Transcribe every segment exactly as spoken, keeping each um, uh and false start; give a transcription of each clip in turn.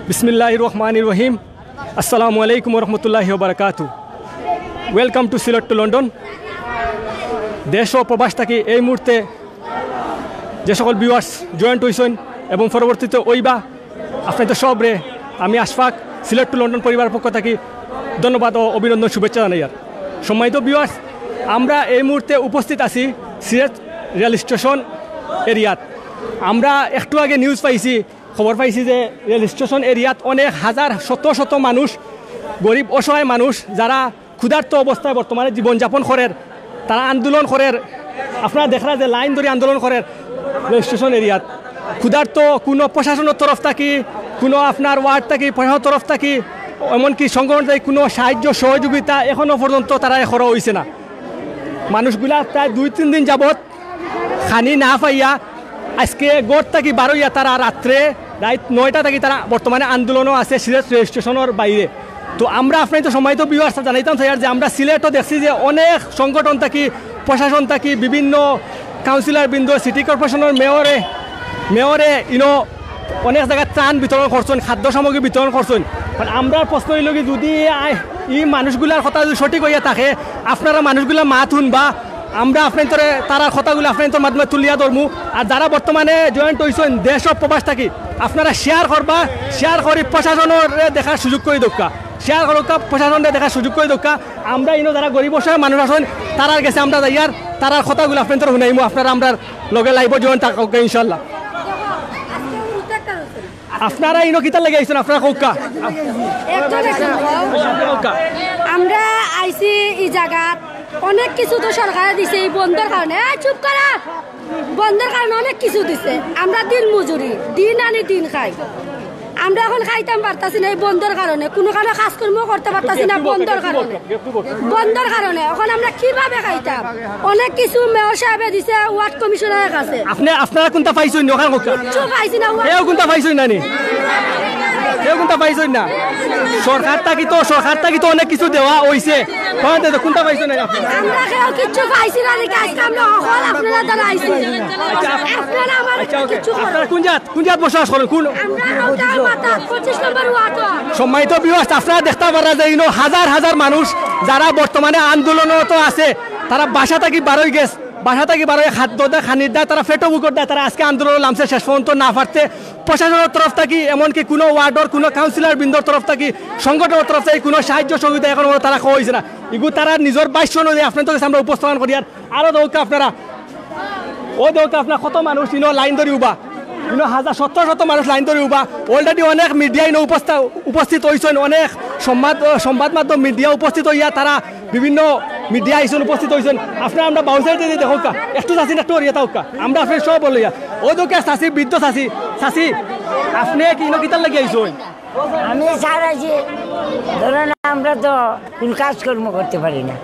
বিসমিল্লাহির রহমানির রহিম। আসসালামু আলাইকুম ওয়া রাহমাতুল্লাহি ওয়া বারাকাতু। Welcome to Sylhet to London. দেশ ও প্রবাস থাকি এই মুহূর্তে যে সকল ভিউয়ার্স জয়েন্ট অইছইন এবং পরবর্তীতে অইবা, আপনাইনতর সবরে আমি আশফাক সিলেট টু লন্ডন পরিবারর পক্ষ থাকি ধন্যবাদ ও অভিনন্দন, শুভেচ্ছা জানাইয়ার। সম্মানিত ভিউয়ার্স, আমরা এই মুহূর্তে উপস্থিত আছি সিলেট রেল স্টেশন এরিয়াত। আমরা একটু আগে নিউজ পাইছি, খবর পাইছি যে রেল স্টেশন এরিয়াত অনেক হাজার, শত শত মানুষ, গরিব অসহায় মানুষ, যারা ক্ষুধার্ত অবস্থায় বর্তমানে জীবনযাপন করের, তারা আন্দোলন করের। আপনারা দেখরা যে লাইন ধরি আন্দোলন করের রেল স্টেশন এরিয়াত। ক্ষুধার্ত, কোনো প্রশাসনর তরফ থাকি, কোনো আপনার ওয়ার্ড থাকি, প্রশাসনর তরফ থাকি, এমনকি সংগঠন থাকি কোনো সাহায্য সহযোগিতা এখনো পর্যন্ত তারারে করা অইছে না। মানুষগুলা প্রায় দুই তিন দিন যাবত খানি না পাইয়া আজকে ঘর থাকি বারইয়া তারা রাত্রে, রাইত নয়টা থাকি তারা বর্তমানে আন্দোলনও আছে সিলেট রেল স্টেশনর বাইরে। তো আমরা আপনাইনতর সম্মানিত ভিউয়ার্স জানাইতাম চাইয়ার যে আমরা সিলেটও দেখছি যে অনেক সংগঠন থাকি, প্রশাসন থাকি, বিভিন্ন কাউন্সিলর বৃন্দ, সিটি কর্পোরেশনর মেয়রে, মেয়রে ইনো অনেক জাগাত ত্রাণ বিতরণ করছইন, খাদ্য সামগ্রী বিতরণ করছইন। মানে আমরার প্রশ্ন অইলো কি, যদি আই-, ই মানুষগুলার কথা যদি সঠিক অইয়া থাকে, আপনারা মানুষগুলার মাত হুনবা, আমরা আপনাইনতরে তারার কথাগুলা আপনাইনতর মাধ্যমে তুলিয়া ধরমু। আর যারা বর্তমানে জয়েন্ট অইছইন দেশ ও প্রবাস থাকি, আপনারা শেয়ার করবা, শেয়ার করি প্রশাসনরে দেখার সুযোগ করি দেউক্কা, শেয়ার করউক্কা, প্রশাসনরে দেখার সুযোগ করি দেউক্কা। আমরা ইনো যারা গরিব অসহায় মানুষ আছইন, তারার গেছে আমরা যাইয়ার, তারার কথাগুলা আপনাইনতরে হুনাইমু, আপনারা আমরার লগে লাইভও জয়েন থাকউক্কা ইনশাআল্লাহ। আপনারা ইনো কিতার লাগি আইছইন? আপনারা কউক্কা। কউক্কা। আমরা আইছি ই জাগাত, অনেক কিছু তো সরকারে দিছে ই বন্দর কারণে। এই চুপ করা! বন্দর কারণে অনেক কিছু দিছে। আমরা দিন মজুরি, দিন আনি দিন খাই। আমরা এখন খাইতাম পারতাছি না ই বন্দর কারণে, কোনো কারণে কাজকর্ম করতে পারতাছি না বন্দর কারণে। বন্দর কারণে এখন আমরা কিভাবে খাইতাম? অনেক কিছু মেয়র সাহেবে দিছে, ওয়ার্ড কমিশনারের কাছে। আপনি, আপনারা কুনটা পাইছইন নি? ওখান কউক্কা। কিচ্ছু পাইছি না। কেউ কুনটা পাইছইন না নি? কেউ কুনটা পাইছইন না? সরকার থাকি তো, সরকার থাকি তো অনেক কিছু দেওয়া অইছে। কোন দে-, কুনটা পাইছইন না নি আপনারা? আমরা কেউ কিচ্ছু পাইছি না, নাকি আজকে আমরা হকল আপনারা দ্বারা আইছি। আপনারা আমার আচ্ছা, ওকে। কিচ্ছু করুন। আপনারা কোন জাত, কোন জাত বসবাস করেন? কোন আমরা ওটা মাথা পঁচিশ নম্বর ওয়ার্ড। সম্মানিত ভিউয়ার্স, আপনারা দেখতা পাররা যে ইনো হাজার হাজার মানুষ যারা বর্তমানে আন্দোলনরত আছে, তারা বাসা থাকি বারই গেছ, বাসা থাকি বারই খাদ্য দা, খানির দা, তারা পেটো ভুকর দা, তারা আজকে আন্দোলন লামছে শেষ পর্যন্ত না পারতে। প্রশাসনর তরফ থাকি, এমনকি কোনো ওয়ার্ডর কোনো কাউন্সিলর বৃন্দর তরফ থাকি, সংগঠনর তরফ থাকি কোনো সাহায্য সহযোগিতা এখনো তারা কওয়া অইছে না। ইগু তারা নিজর ভাষ্য অনুযায়ী আপনাইনতর গেছে আমরা উপস্থাপন করিয়ার। আরো দেউক্কা আপনারা, ও দেউক্কা আপনারা কত মানুষ ইনো লাইন ধরি উবা, ইনো হাজার শত শত মানুষ লাইন ধরি উবা। Already অনেক মিডিয়া ইনো উপস্থা-, উপস্থিত অইছইন, অনেক সংবাদ, সংবাদ মাধ্যম মিডিয়া উপস্থিত অইয়া তারা বিভিন্ন মিডিয়া আইছইন, উপস্থিত অইছইন। আপনারা আমরা বাউন্সার দিয়ে দেখউক্কা, একটু চাচি না, একটু অরিয়া থাকউক্কা, আমরা আপনারা সব বলিয়া। ও দেউক্কা চাচি, বৃদ্ধ চাচি, চাচি, আপনি কি ইনো কিতার লাগি আইছইন? আমি স্যার আছি, ধরেন আমরা তো কোন কাজকর্ম করতে পারি না,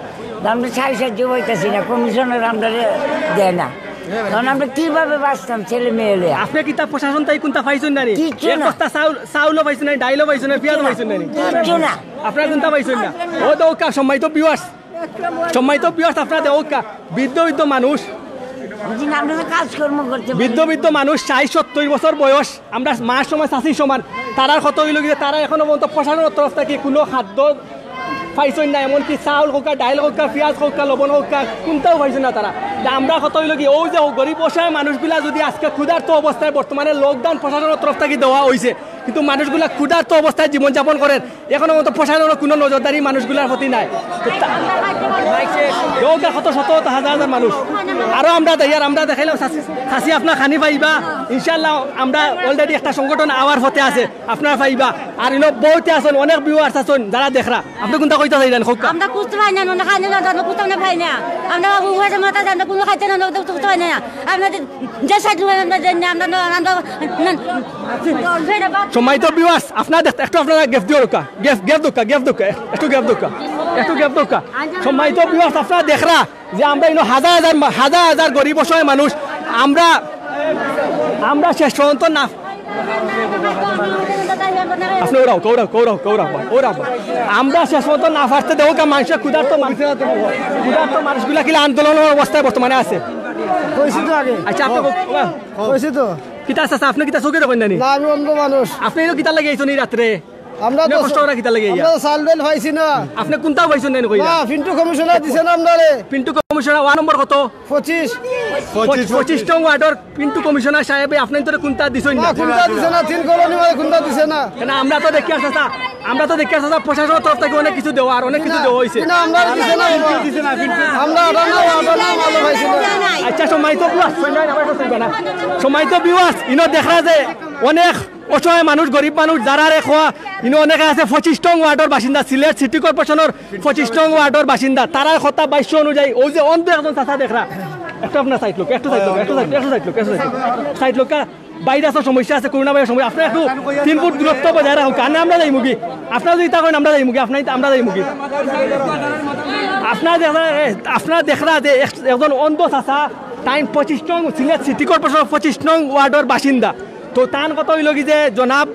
তো আমরা সাহায্য পাইতাছি না, কমিশনার আমরা দেয় না, তখন আমরা কিভাবে বাঁচতাম ছেলে মেয়ে লইয়া? আপনি কিতা প্রশাসন থাকি কুনটা পাইছইন না নি? কিচ্ছু এক না। বস্তা চাউল, চাউলও পাইছইন না, ডাইলও পাইছইন না, পিয়াজও পাইছইন না নি? কিচ্ছু না। আপনারা কুনটা পাইছইন না? ও দেউক্কা, সম্মানিত ভিউয়ার্স, সম্মানিত ভিউয়ার্স, আপনারা দেউক্কা, বৃদ্ধ বৃদ্ধ মানুষ, বুঝি না, আমরা তো কাজকর্ম করতে পারি বৃদ্ধ না। বৃদ্ধ মানুষ, ষাইট সত্তইর বছর বয়স, আমরা মার সমান, চাচির সমান। তারার কথা অইলো গিয়া, তারা এখনো পর্যন্ত প্রশাসনর তরফ থাকি কোনো খাদ্য পাইছইন না, এমনকি চাউল কউক্কা, ডাইল কউক্কা, পিয়াজ কউক্কা, লবণ কউক্কা, কুনটাও পাইছইন না তারা। তা আমরা কথা অইলো কি, অউ যে গরিব অসহায় মানুষগুলা যদি আজকে ক্ষুধার্ত অবস্থায় বর্তমানে লকডাউন প্রশাসনর তরফ থাকি দেওয়া অইছে, কিন্তু মানুষগুলা ক্ষুধার্ত অবস্থায় জীবনযাপন করের, এখনো পর্যন্ত প্রশাসনর কোনো নজরদারি মানুষগুলার প্রতি নাই। তো তা-, দেউক্কা কত শত শত হাজার হাজার মানুষ। আরো আমরা দেখাইয়ার, আমরা দেখাইলাম চাচি, চাচি আপনারা খানি পাইবা। ইনশাআল্লাহ আমরা already একটা সংগঠন আওয়ার পথে আছে, আপনারা পাইবা। আর ইনো বউতে আছইন, অনেক ভিউয়ার্স আছইন যারা দেখরা। আপনি কুনটা কইতা চাইরা নি, কউক্কা। আমরা কুনতা পাই না, না খাই না, না কুনতা না পাই না। আমরা উহারে মাথা জানতে কোনো খাইতে না, না কুনতা পাই না। আমরা যে সাইড আমরা দেন না, আমরা না, আমরা না, না, না, না, সম্মানিত ভিউয়ার্স, আপনারা দেখ-, একটু আপনারা গ্যাপ দিউক্কা, গ্যাপ, গ্যাপ দেউক্কা, গ্যাপ দেউক্কা, একটু গ্যাপ দেউক্কা, একটু গ্যাপ দেউক্কা। সম্মানিত ভিউয়ার্স, আপনারা দেখরা যে আমরা ইনো হাজার হাজার মা-, হাজার হাজার গরিব অসহায় মানুষ, আমরা, আমরা শেষ পর্যন্ত না, আপনি ওরাও, কৌরাও, কৌরাও, কৌরাও, কৌরাও। আমরা শেষ পর্যন্ত না পারতে দেউক্কা, মানুষের ক্ষুধার্ত মানুষ, ক্ষুধার্ত মানুষগুলা কিলা আন্দোলনর অবস্থায় বর্তমানে আছে। কইছি তো আগে। আচ্ছা, আপনি কৌ-, কইছি তো। কিতা চাচা, আপনে কিতা চউখে দেখইন না নি? না, আমি অন্ধ মানুষ। আপনে ইনো কিতার লাগি আইছইন ই রাত্রে? আমরা ইনো তো কষ্ট করা কিতার লাগি আইয়া? আমরা তো চাউল ডাইল পাইছি না। আপনে কুনটাও পাইছইন না নি কইরা? না, পিন্টু কমিশনার দিছে না আমরারে। পিন্টু কমিশনার ওয়ার্ড নম্বর কত? পঁচিশ। পঁচিশ, পঁচিশ নং ওয়ার্ডর পিন্টু কমিশনার সাহেবে আপনাইনতরে কুনটা দিছইন না? না, কুনটা দিছে না, তিন কলোনি মানে কুনটা দিছে না। কেনে আমরা তো দেখিয়ার চাচা, আমরা তো দেখিয়ার চাচা, প্রশাসনের তরফ থাকি অনেক কিছু দেওয়া, আর অনেক কিছু দেওয়া অইছে। না, আমরারে দিছে না বাবা। আমরা আটান্ন, আটান্ন মালও পাইছি না। আচ্ছা, সম্মানিত viewers, সম্মানিত viewers, ইনো দেখরা যে অনেক অসহায় মানুষ, গরিব মানুষ, যারারে কওয়া, ইনো অনেকে আছে পঁচিশ নং ওয়ার্ডর বাসিন্দা, সিলেট সিটি কর্পোরেশনর পঁচিশ নং ওয়ার্ডর বাসিন্দা, তারার কথা ভাষ্য অনুযায়ী, অউ যে অন্ধ একজন চাচা দেখরা, একটু আপনারা side লউক্কা, একটু side লউক্কা, একটু side, একটু side লউক্কা, একটু side লউক্কা। ভাইরাসর সমস্যা আছে, করোনা ভাইরাসর সমস্যা, আপনে একটু তিন ফুট দূরত্ব বজায় রাখউক্কা, না আমরা যাইমুগি, আপনারা যদি ইতা কইন আমরা যাইমুগি, আপনারা, আমরা যাইমুগি। আপনারা দেখরা, এ, আপনারা দেখরা যে এক-, একজন অন্ধ চাচা, তাইন পঁচিশ নং, সিলেট সিটি কর্পোরেশন পঁচিশ নং ওয়ার্ডর বাসিন্দা। তো তান কথা অইলো কি যে জনাব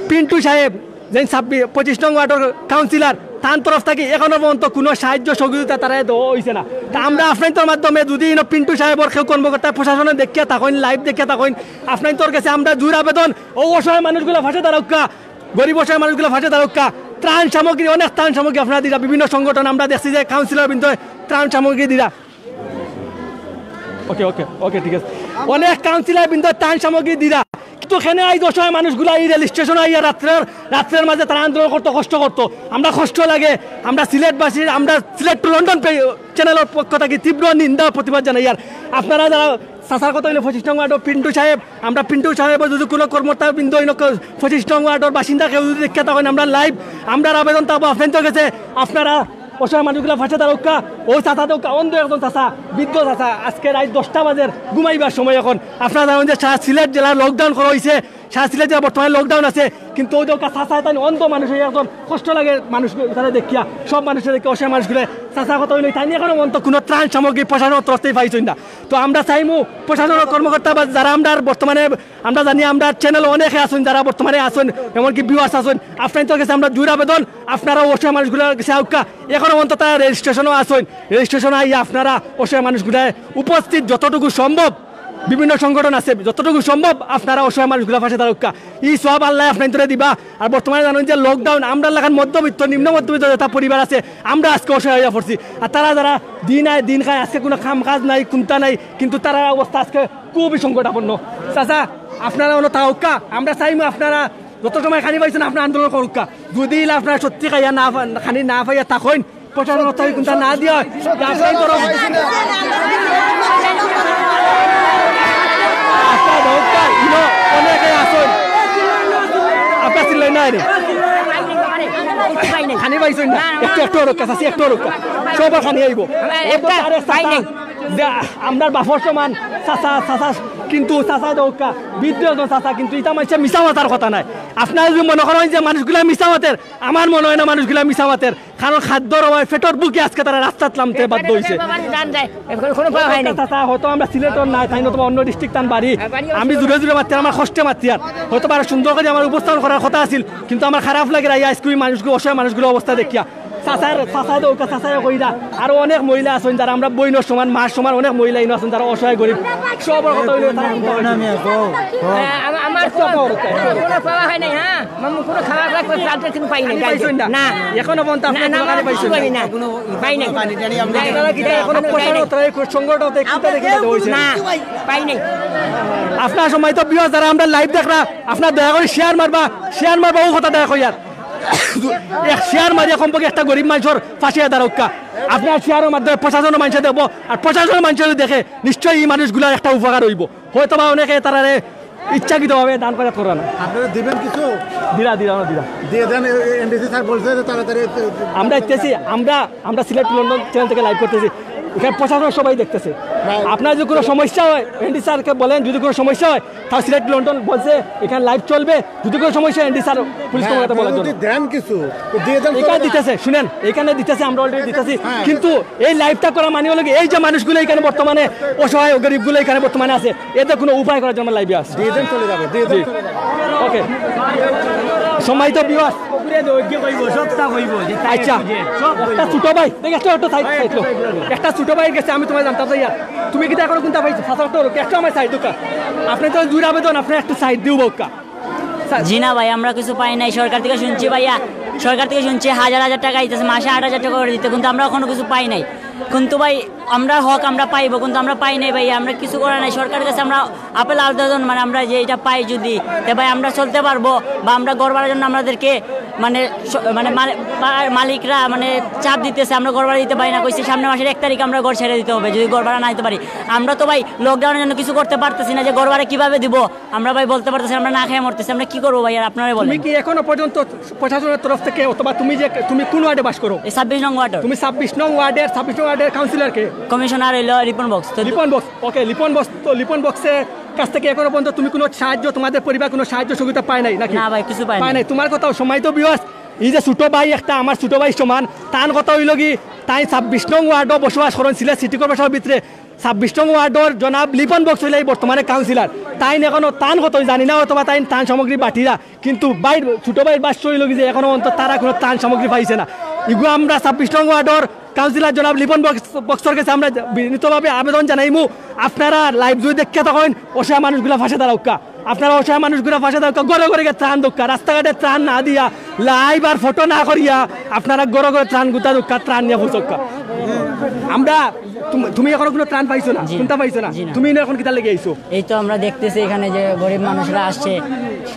পিন্টু সাহেব, যেইন ছাব্বিশ, পঁচিশ নং ওয়ার্ডর কাউন্সিলর, তান তরফ থাকি এখনো পর্যন্ত কুনু সাহায্য সহযোগিতা তারারে দেওয়া অইছে না। তা আমরা আপনাইনতর মাধ্যমে যদি ইনো পিন্টু সাহেবর কেউ কর্মকর্তা প্রশাসনে দেখিয়া থাকইন, live দেখিয়া থাকইন, আপনাইনতর গেছে আমরা জোর আবেদন, অউ অসহায় মানুষগুলার পাশে দাঁড়াউক্কা, গরিব অসহায় মানুষগুলার পাশে দাঁড়াউক্কা। ত্রাণ সামগ্রী, অনেক ত্রাণ সামগ্রী আপনারা দিরা, বিভিন্ন সংগঠন আমরা দেখছি যে কাউন্সিলর বৃন্দয় ত্রাণ সামগ্রী দিরা। ওকে, ওকে, ওকে, ঠিক আছে। অনেক কাউন্সিলর বৃন্দয় ত্রাণ সামগ্রী দিরা, কিন্তু কেনে আইজ অসহায় মানুষগুলা ই রেল স্টেশনো আইয়া রাত্রের, রাত্রের মাঝে তারা আন্দোলন করতো, কষ্ট করতো। আমরা কষ্ট লাগে, আমরা সিলেটবাসীর, আমরা সিলেট to লন্ডন পে-, চ্যানেলর পক্ষ থাকি তীব্র নিন্দা ও প্রতিবাদ জানাইয়ার। আপনারা যারা চাচার কথা অইলো পঁচিশ নং ওয়ার্ডর পিন্টু সাহেব, আমরা পিন্টু সাহেবর যদি কুনু কর্মকর্তা বৃন্দ অইন, পঁচিশ নং ওয়ার্ডর বাসিন্দা কেউ যদি দেখিয়া থাকইন, আমরা live, আমরার আবেদন থাকবো আপনাইনতর গেছে, আপনারা অসহায় মানুষগুলার পাশে দাঁড়াউক্কা। অউ চাচা দেউক্কা, অন্ধ একজন চাচা, বৃদ্ধ চাচা, আজকে রাইত দশটা বাজের, ঘুমাইবার সময় এখন। আপনারা জানইন যে সারা সিলেট জেলা lockdown করা অইছে, সারা সিলেট জেলা বর্তমানে lockdown আছে, কিন্তু অউ দেউক্কা চাচা, তাইন অন্ধ মানুষ, অউ একজন কষ্ট লাগে মানুষ তারা দেখিয়া, সব মানুষরে দেখিয়া, অসহায় মানুষগুলা। চাচার কথা অইলো, তাইন এখনো পর্যন্ত কুনু ত্রাণ সামগ্রী প্রশাসনের তরফ থাকি পাইছইন না। তো আমরা চাইমু প্রশাসনের কর্মকর্তা বা যারা আমরার বর্তমানে আমরা জানি আমরার চ্যানেলো অনেকে আছইন, যারা বর্তমানে আছইন, এমনকি viewers আছইন, আপনাইনতর গেছে আমরা জোর আবেদন, আপনারা অসহায় মানুষগুলার গেছে আউক্কা। এখনো পর্যন্ত তারা রেল স্টেশনো আছইন, রেল স্টেশনো আইয়া আপনারা অসহায় মানুষগুলায় উপস্থিত যতটুকু সম্ভব, বিভিন্ন সংগঠন আছে, যতটুকু সম্ভব আপনারা অসহায় মানুষগুলার পাশে দাঁড়াউক্কা। ই সওয়াব আল্লায় আপনাইনতরে দিবা। আর বর্তমানে জানইন যে lockdown, আমরার লাখান মধ্যবিত্ত, নিম্ন মধ্যবিত্ত যেতা পরিবার আছে, আমরা আজকে অসহায় অইয়া পড়ছি। আর তারা যারা দিন আয় দিন খায়, আজকে কুনু কাম কাজ নাই, কুন্তা নাই, কিন্তু তারার অবস্থা আজকে খুবই সংকটাপন্ন। চাচা, আপনারা অনো থাকউক্কা, আমরা চাইমু আপনারা যত সময় খানি পাইছইন আপনারা আন্দোলন করউক্কা। যদি ইলা আপনারা সত্যি খাইয়া না পা-, খানি না পাইয়া থাকইন, প্রশাসন অর্থাৎ কুন্তা না দিয়া অয়, তা আপনারা ধরো। আপনারা ধরউক্কা, ইনো অনেকে আছইন। আপনারা চিল্লাইন না রে। খানি পাইছইন না? একটু, একটু অরুক্কা, চাচি, একটু অরুক্কা। সবার খানি আইবো। একটা পাই নাই। যে আমরার বাপর সমান চাচা, চাচা, কিন্তু চাচা দেউক্কা, বৃদ্ধ একজন চাচা, কিন্তু ইতা মানষে মিছা মাতার কথা নায়। আপনারা যদি মনে করইন যে মানুষগুলা মিছা মাতের, আমার মনে অয় না মানুষগুলা মিছা মাতের, কারণ খাদ্যর অভাবে পেটর ভুকে আজকে তারা রাস্তাত লামতে বাধ্য অইছে। চাচা, হয়তো আমরা সিলেটর নায়, তাইন অথবা অন্য district তান বাড়ি। আমি জোরে জোরে মাতিয়ার, আমার কষ্টে মাতিয়ার, হয়তো বা আরো সুন্দর করি আমার উপস্থাপন করার কথা আছিল, কিন্তু আমার খারাপ লাগে আইয়া আজকে অউ মানুষগুলা, অসহায় মানুষগুলার অবস্থা দেখিয়া। চাচার, চাচা দেউক্কা, চাচায় কইরা। আরো অনেক মহিলা আছইন যারা আমরার বইনর সমান, মার সমান অনেক মহিলা ইনো আছইন যারা অসহায় গরিব। সবর কথা অইলো তারা কুন্তা পাইছইন না। হ্যাঁ, আমা-, আমার কুনু, কুনু পাওয়া অয় নাই, হ্যাঁ। মামু, কুনু খাওয়া লাগবে, চালটা কিন্তু পাই নাই, পাইছইন না? না। এখনো পর্যন্ত আপনারা না, না, কুনু খানি পাইছইন না? পাই নাই। পাই নাই। আপনারা কিতা এখনো পাই নাই। প্রশাসন অথবা এই সংগঠন অথবা কিতা দেখি না অইছে? না, পাই নাই। আপনারা সম্মানিত viewers যারা আমরার live দেখরা, আপনারা দয়া করি share মারবা, share মারবা, অউ কথা দয়া করি আর। এক share মারিয়া কমপক্ষে একটা গরিব মানষর পাশে দাঁড়াউক্কা। আপনারা share-র মাধ্যমে প্রশাসনর মানষে দেখবো, আর প্রশাসনর মানষে যদি দেখে, নিশ্চয়ই ই মানুষগুলার একটা উপকার অইবো। হয়তো বা অনেকে তারারে ইচ্ছাকৃতভাবে দান খয়রাত কররা না। আপনারা দিবেন কিছু? দিরা, দিরা, দিরা। দিয়ে দেন, এ-, এ-, এনডিসি স্যার বলছে যে তাড়াতাড়ি এ-, এ-, আমরা দেখতেছি, আমরা, আমরা সিলেট টু লন্ডন চ্যানেল থেকে live করতেছি, এখানে প্রশাসন সবাই দেখতেছে। আপনার যদি কোনো সমস্যা হয়, এনডিসি স্যারকে বলেন, যদি কোনো সমস্যা হয়, তাও সিলেট টু লন্ডন বলছে এখানে live চলবে, যদি কোনো সমস্যা হয়, এনডিসি স্যার পুলিশ কর্মকর্তা বলার জন্য। যদি দেন কিছু, তো দিয়ে দেন, এখানে চলে না। দিতেছে, শুনেন, এখানে দিতেছে, আমরা already দিতেছি। হ্যাঁ। কিন্তু এই live-টা করা মানে হলো কি, এই যে মানুষগুলো এখানে বর্তমানে অসহায় ও গরিবগুলো এখানে বর্তমানে আছে, এদের কোনো উপায় করার জন্য live-এ আসছে। দিয়ে দেন, চলে যাবে, দিয়ে দেন, জি। চলে যাবে। ওকে। সম্মানিত ভিউয়ার্স, ওগুরে দে, ওই যে কইবো, সবটা কইবো, যে তাই আচ্ছা, একটু যে, সব একটা কইবো। ছোট ভাই, দেখ, একটা, একটা সাইড, সাইড লো। একটা ছোট ভাইর কাছে আমি তোমার জানতাম চাইয়া, তুমি কিতা এখনো কোনটা পাইছো? ফাঁসা একটা রোকে, একটা আমার সাইড দোকা। আপনি তো দূর আবেদন, আপনি একটু সাইড দিও বউকা। জি না ভাই, আমরা কিছু পাই নাই। সরকার থেকে শুনছি ভাইয়া, সরকার থেকে শুনছি হাজার হাজার টাকা দিতেছে, মাসে আট হাজার টাকা করে দিতে, কিন্তু আমরা এখনো কিছু পাই নাই। কিন্তু ভাই, আমরা হক আমরা পাইবো, কিন্তু আমরা পাই নাই ভাই। আমরা কিছু করার নাই। সরকারের কাছে আমরা আপেল আবেদন, মানে, আমরা যে এটা পাই যদি, তে ভাই আমরা চলতে পারবো, বা আমরা ঘর ভাড়ার জন্য আমাদেরকে, মানে, স- মানে, মাল- পাড়ার মালিকরা, মানে, চাপ দিতেছে, আমরা ঘর ভাড়া দিতে পারি না। কইছে সামনের মাসের এক তারিখ আমরা ঘর ছেড়ে দিতে হবে যদি ঘর ভাড়া না দিতে পারি। আমরা তো ভাই লকডাউনের জন্য কিছু করতে পারতেছি না, যে ঘর ভাড়া কিভাবে দিব আমরা ভাই বলতে পারতেছি না, আমরা না খেয়ে মরতেছি, আমরা কি করবো ভাই? আর আপনারাই বলেন। তুমি কি এখনো পর্যন্ত প্রশাসনের তরফ থেকে, অথবা তুমি যে, তুমি কোন ওয়ার্ডে বাস করো? এই ছাব্বিশ নং ওয়ার্ড। তুমি ছাব্বিশ নং ওয়ার্ডের, ছাব্বিশ নং ওয়ার্ডের কাউন্সিলর কে? কমিশনার হইলো রিপন বক্স। তো লিপন বক্স। ওকে, লিপন বক্স। তো লিপন বক্সের কাছ থেকে এখনো পর্যন্ত তুমি কোনো সাহায্য, তোমাদের পরিবার কোনো সাহায্য সহযোগিতা পায় নাই নাকি? না ভাই, কিছু পাই পায় নাই। নাই। তোমার কথা সম্মানিত ভিউয়ার্স, এই যে ছোট ভাই একটা, আমার ছোট ভাই সমান, তান কথা হইল কি, তাই ছাব্বিশ নং ওয়ার্ডও বসবাস করেন সিলেট সিটি কর্পোরেশনের ভিতরে। ছাব্বিশ নং ওয়ার্ডর জনাব লিপন বক্স হইলে এই বর্তমানে কাউন্সিলর। তাই এখনো তান কথা জানি না, অথবা তাই তান সামগ্রী বাটিরা, কিন্তু ভাইর, ছোট ভাইর বাস হইল কি যে এখনো অন্তত তারা কোনো তান সামগ্রী পাইছে না। ইগু আমরা ছাব্বিশ নং ওয়ার্ডর কাউন্সিলর জনাব লিপন বক্স- বক্সর কাছে আমরা বিনীতভাবে আবেদন জানাইমু, আপনারা লাইভ যদি দেখতে তখন অসহায় মানুষগুলা ফাঁসে দাঁড়াউক্কা, আপনারা অসহায় মানুষগুলা ফাঁসে দাঁড়াউক্কা, ঘরে ঘরে গিয়ে ত্রাণ দউক্কা, রাস্তাঘাটে ত্রাণ না দিয়া, লাইভ আর ফটো না করিয়া আপনারা ঘরে ঘরে ত্রাণ গুতা দউক্কা, ত্রাণ নিয়ে পৌঁছউক্কা। আমরা তুমি- তুমি এখনো কোনো ত্রাণ পাইছো না? জি। কোনটা পাইছো না? জি না। তুমি ইনো এখন কিতা লেগে আইছো? এই তো আমরা দেখতেছি এখানে যে গরিব মানুষরা আসছে,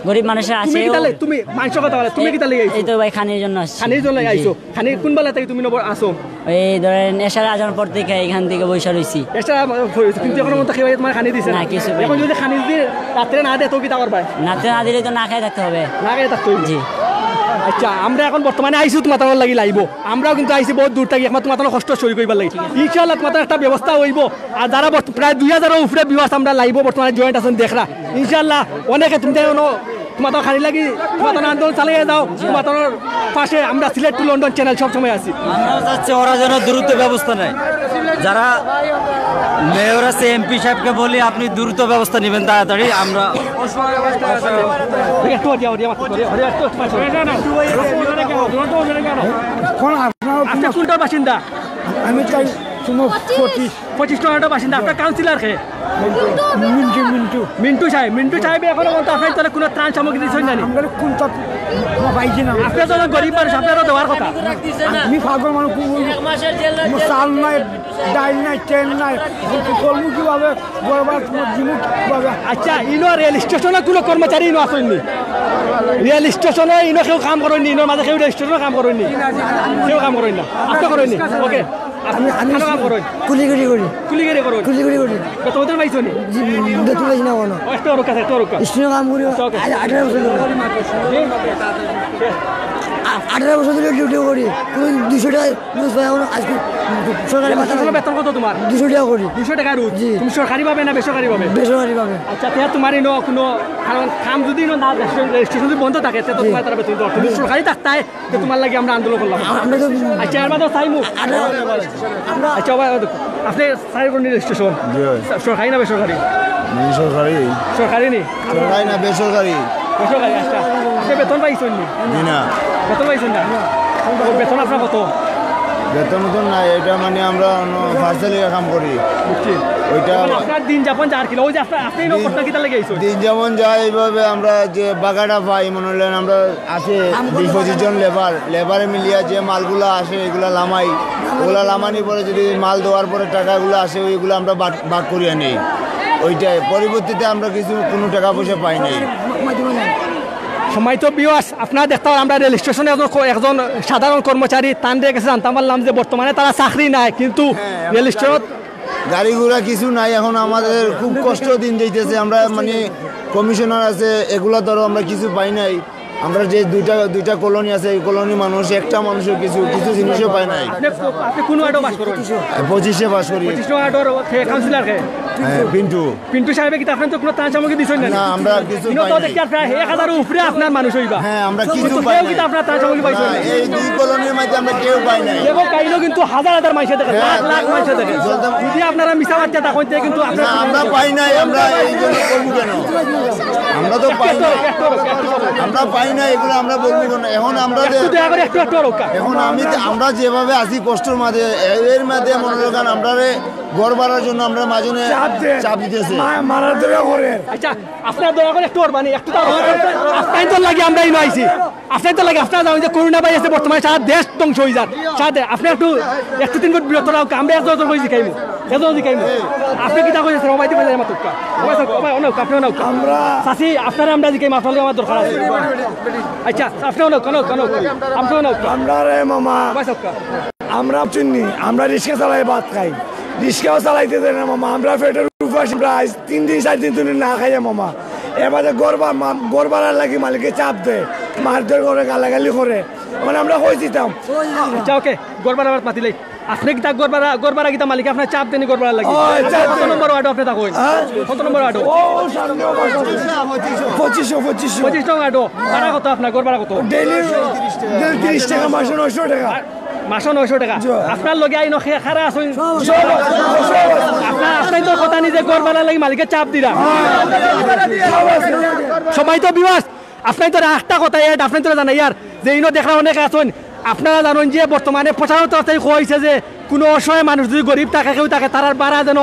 গরিব মানুষরা তুমি আসে। কিতা লে- তুমি মাংস কথা বলে, তুমি কিতা লেগে আইছো? এই তো ভাই খানির জন্য আসছি। খানির জন্য জি। আইছো। খানি কোন বেলা থেকে তুমি নবর আসো? এই ধরেন এশার আজান পর থেকে এখান থেকে বসে রয়েছি। এশার আজান পর থেকে, কিন্তু এখনো মতো কেউ তোমার খানি দিছে না? না, কিছু পাইনি। এখন যদি খানি দিয়ে রাত্রে না দেয় তো কিতা করবায়? রাত্রে না দিলে তো না খেয়ে থাকতে হবে। না খেয়ে থাকতে হইব। জি। আচ্ছা, আমরা এখন বর্তমানে আইছি তোমার লাগি লাইভো। আমরাও কিন্তু আইছি বহুত দূর থাকি, একমাত্র তোমার কষ্ট সই করিবার লাগি। ইনশাআল্লাহ তোমার একটা ব্যবস্থা হইব। আর যারা বর্ত- প্রায় দুই হাজারের উপরে ভিউয়ার্স আমরা লাইভো বর্তমানে জয়েন্ট আছেন দেখরা। ইনশাআল্লাহ অনেকে তুমি তাই কোনো তোমার খালি লাগি তোমার আন্দোলন চালিয়ে যাও। তোমার পাশে আমরা সিলেট টু লন্ডন চ্যানেল সব সময় আছি। আমরাও চাচ্ছি ওরা যেন দ্রুত ব্যবস্থা নেয়। যারা মেয়র আছে, এমপি সাহেবকে বলি, আপনি দ্রুত ব্যবস্থা নেবেন তাড়াতাড়ি। আমরা একটু হরিয়া, হরিয়া, মাথা হরিয়া, হরিয়া, একটু, একটু পাশে। কোন আপনার আপনি কোনটার বাসিন্দা? আমি চাই তোমার পঁচিশ। পঁচিশ নম্বরটার বাসিন্দা, আপনার কাউন্সিলর কে? মিন্টু মিন্টু। মিন্টু সাহেব, মিন্টু সাহেব এখনো পর্যন্ত আপনার তাহলে কোনো ত্রাণ সামগ্রী দিচ্ছেন জানি? আমরা কোন তত পাইছি না। আপনি তো গরিব মানুষ, আপনারও দেওয়ার কথা। আমি পাগল মানুষ, কোন চাল নাই, ডাইল নাই, তেল নাই, কর্ম কিভাবে? বরবাদ তোমার জীবন কিভাবে? আচ্ছা, ইনো রেল স্টেশনে কোনো কর্মচারী ইনো আসেননি? রেল স্টেশনে ইনো কেউ কাম করেননি? ইনোর মাঝে কেউ রেল স্টেশনে কাম করেননি? কেউ কাম করেন না? আপনি করেননি? ওকে। আপনি আমি কেন কাম করেন? কুলিগিরি করি। কুলিগিরি করেন? কুলিগিরি করি। বেতন তো পাইছো নি? জি, বেতন পাইছি না কোনো। ও, একটা ওর কাছে, একটা ওর কাছে। স্টেশনে কাম করি। আচ্ছা, ওকে। আজ আঠারো বছর ধরে। জি? আ-, আঠারো বছর ধরে ডিউটি করি। কোনো দুশো টাকা রোজ পাই, এখন আজকে সরকারি বেতন, বেতন কত তোমার? দুশো টাকা করি। দুশো টাকা রোজ? জি। তুমি সরকারিভাবে না বেসরকারিভাবে? বেসরকারিভাবে। আচ্ছা, তে তোমার ইনো কোনো, কারণ কাম যদি ইনো না, রেজিস্ট্রেশন যদি বন্ধ থাকে, তে তো জি। তোমার তারা বেতন দিতে পারতো। যদি সরকারি থাকতায়, তে তোমার লাগি আমরা আন্দোলন করলাম। আমরা তো আচ্ছা, এর মাঝে চাইমু। আঠারো আচ্ছা, ভাই, আপনি সাইড করুন রেজিস্ট্রেশন। জি ভাই। সরকারি না বেসরকারি? জি, সরকারি। সরকারি নি? সরকারি না, বেসরকারি। বেসরকারি, আচ্ছা। আপনি বেতন পাইছেন নি? জি না। বেতন পাইছেন না? ও, বেতন আপনার কত? বেতন তো নাই, এটা মানে আমরা অন্য পার্সেল কাম করি। বুঝছি। ওইটা মানে আপনার দিন যাপন যার কিলো, ওই যে আপনার, আপনি এই নম্বরটা কিতা লেগে আইছো? দিন যেমন যায়, এইভাবে আমরা যে বাগাটা পাই, মনে হলেন আমরা আছে বিশ পঁচিশ জন লেবার, লেবারে মিলিয়া যে মালগুলা আসে, এগুলা লামাই, ওগুলা লামানি পরে যদি মাল দেওয়ার পরে টাকাগুলো আসে, ওইগুলো আমরা বাট- ভাগ করিয়া নেই। ওইটাই, পরবর্তীতে আমরা কিছু কোনো টাকা পয়সা পাই নাই। সম্মানিত ভিউয়ার্স, আপনারা দেখতে পারেন আমরা রেল স্টেশনে একজন ক- একজন সাধারণ কর্মচারী, তানরে গেছে জানতাম পারলাম যে বর্তমানে তারা চাকরি নাই, কিন্তু রেল স্টেশন গাড়ি ঘোড়া কিছু নাই, এখন আমাদের খুব কষ্ট দিন যাইতেছে। আমরা মানে কমিশনার আছে, এগুলা ধরো আমরা কিছু পাই নাই। আমরা যে দুইটা দুইটা কলোনি আছে, এই কলোনি মানুষ একটা মানুষও কিছু কিছু জিনিসও পায় নাই। আপনি ক- আপনি কোন ওয়ার্ডে বাস করেন? পঁচিশে বাস করি। পঁচিশ নম্বর ওয়ার্ডের কাউন্সিলর কে? হ্যাঁ, পিন্টু। পিন্টু সাহেবে কিতা আপনারে তো কুনু ত্রাণ সামগ্রী দিছইন না? না, আমরা কিছু পাই নাই। দেখি আর প্রায় এক হাজারর উপরে আপনার মানুষ অইবা। হ্যাঁ, আমরা কিছু কিন্তু পাই কেউ নাই। কিতা আপনার ত্রাণ সামগ্রী পাইছইন না? এই দুই কলোনির মাঝে আমরা কেউ পাই নাই। এবং কাইলো কিন্তু হাজার হাজার মাইনষে দেখে, হ্যাঁ। লাখ লাখ মাইনষে দেখে। যদি আপনারা মিছা মাততা থাকইন, তে কিন্তু আপনারা না, আমরা পাই নাই, আমরা এই জন্য বলবো কেন? আমরা তো পাই নাই। আমরা পাই নাই, এগুলো আমরা বলবো কেন? এখন আমরা যে একটু দয়া করে একটু, একটু রক্ষা। এখন আমি, আমরা যেভাবে আছি কষ্টর মাঝে, এর মাঝে মনে রাখেন, আমরারে ঘর ভাড়ার জন্য আমরা মাজনে চাপ দে। চাপ দিতেছে। মা-, মারার ধরে করে। আচ্ছা, আপনারা দয়া করে একটু ওর মানে একটু তো আপনারার তো লাগি আমরা ইনো আইছি। আপনারার তো লাগি, আপনারা জানেন যে করোনা ভাইরাসে বর্তমানে সারা দেশ ধ্বংস হয়ে যার। সারা দে-, আপনি একটু, একটু তিন ফুট বিরত রাখো, আমরা এত জোর করে জিকাইমু, এত জোর জিকাইমু। আপনি কিতা কইছেন? সবাই তো কইছেন আমার তুক্কা। সবাই তো, সবাই অনেক, আপনি অনেক। আমরা চাচি, আপনারা আমরা জিকাইমু, আপনার লগে আমার দরকার আছে। আচ্ছা, আপনি অনেক, অনেক, অনেক, আপনি অনেক। আমরা রে মামা। সবাই সবকা। আমরা চিনি, আমরা রিক্সা চালাই, ভাত খাই, রিক্সাও চালাইতে দেয় না মামা। আমরা পেটের উপাস, আমরা আজ তিন দিন চার দিন ধরে না খাইয়া মামা। এবারে ঘর ভা-, মা-, ঘর ভাড়ার লাগি মালিকে চাপ দেয়, মারধর করে, গালাগালি করে, মানে আমরা হয়ে দিতাম। আচ্ছা, ওকে, ঘর ভাড়া মাতিলাই। আপনি কিতা ঘর ভাড়া, ঘর ভাড়া কিতা মালিকে আপনার চাপ দেনি ঘর ভাড়ার লাগি? ও, চাপ কত দেয়। নম্বর ওয়ার্ডো আপনি থাকইন? হ্যাঁ? কত নম্বর ওয়ার্ডো? ও, সামনে ও বাসা। পঁচিশশো, পঁচিশশো। পঁচিশশো ওয়ার্ডো। ভাড়া কত আপনার? ঘর ভাড়া কত? ডেইলি, ডেইলি তিরিশ টাকা, মাসে নয়শো টাকা। মাসে নয়শো টাকা। জি। আপনার লগে আইন খে-, খারা আছইন। সব আছে, সব আছে। আপনার, আপনার তো কথা নি যে ঘর ভাড়ার লাগি মালিকে চাপ দিরা। হ্যাঁ। সব আছে। সবাই তো বিবাস। আপনারারে একটা কথা এড, আপনারারে জানাইয়ার যে ইনো দেখরা অনেকে আছইন, আপনারা জানইন যে বর্তমানে প্রশাসন তরফ থাকি কইছে যে কুনু অসহায় মানুষ যদি গরিব থাকে, কেউ থাকে, তারার ভাড়া যেন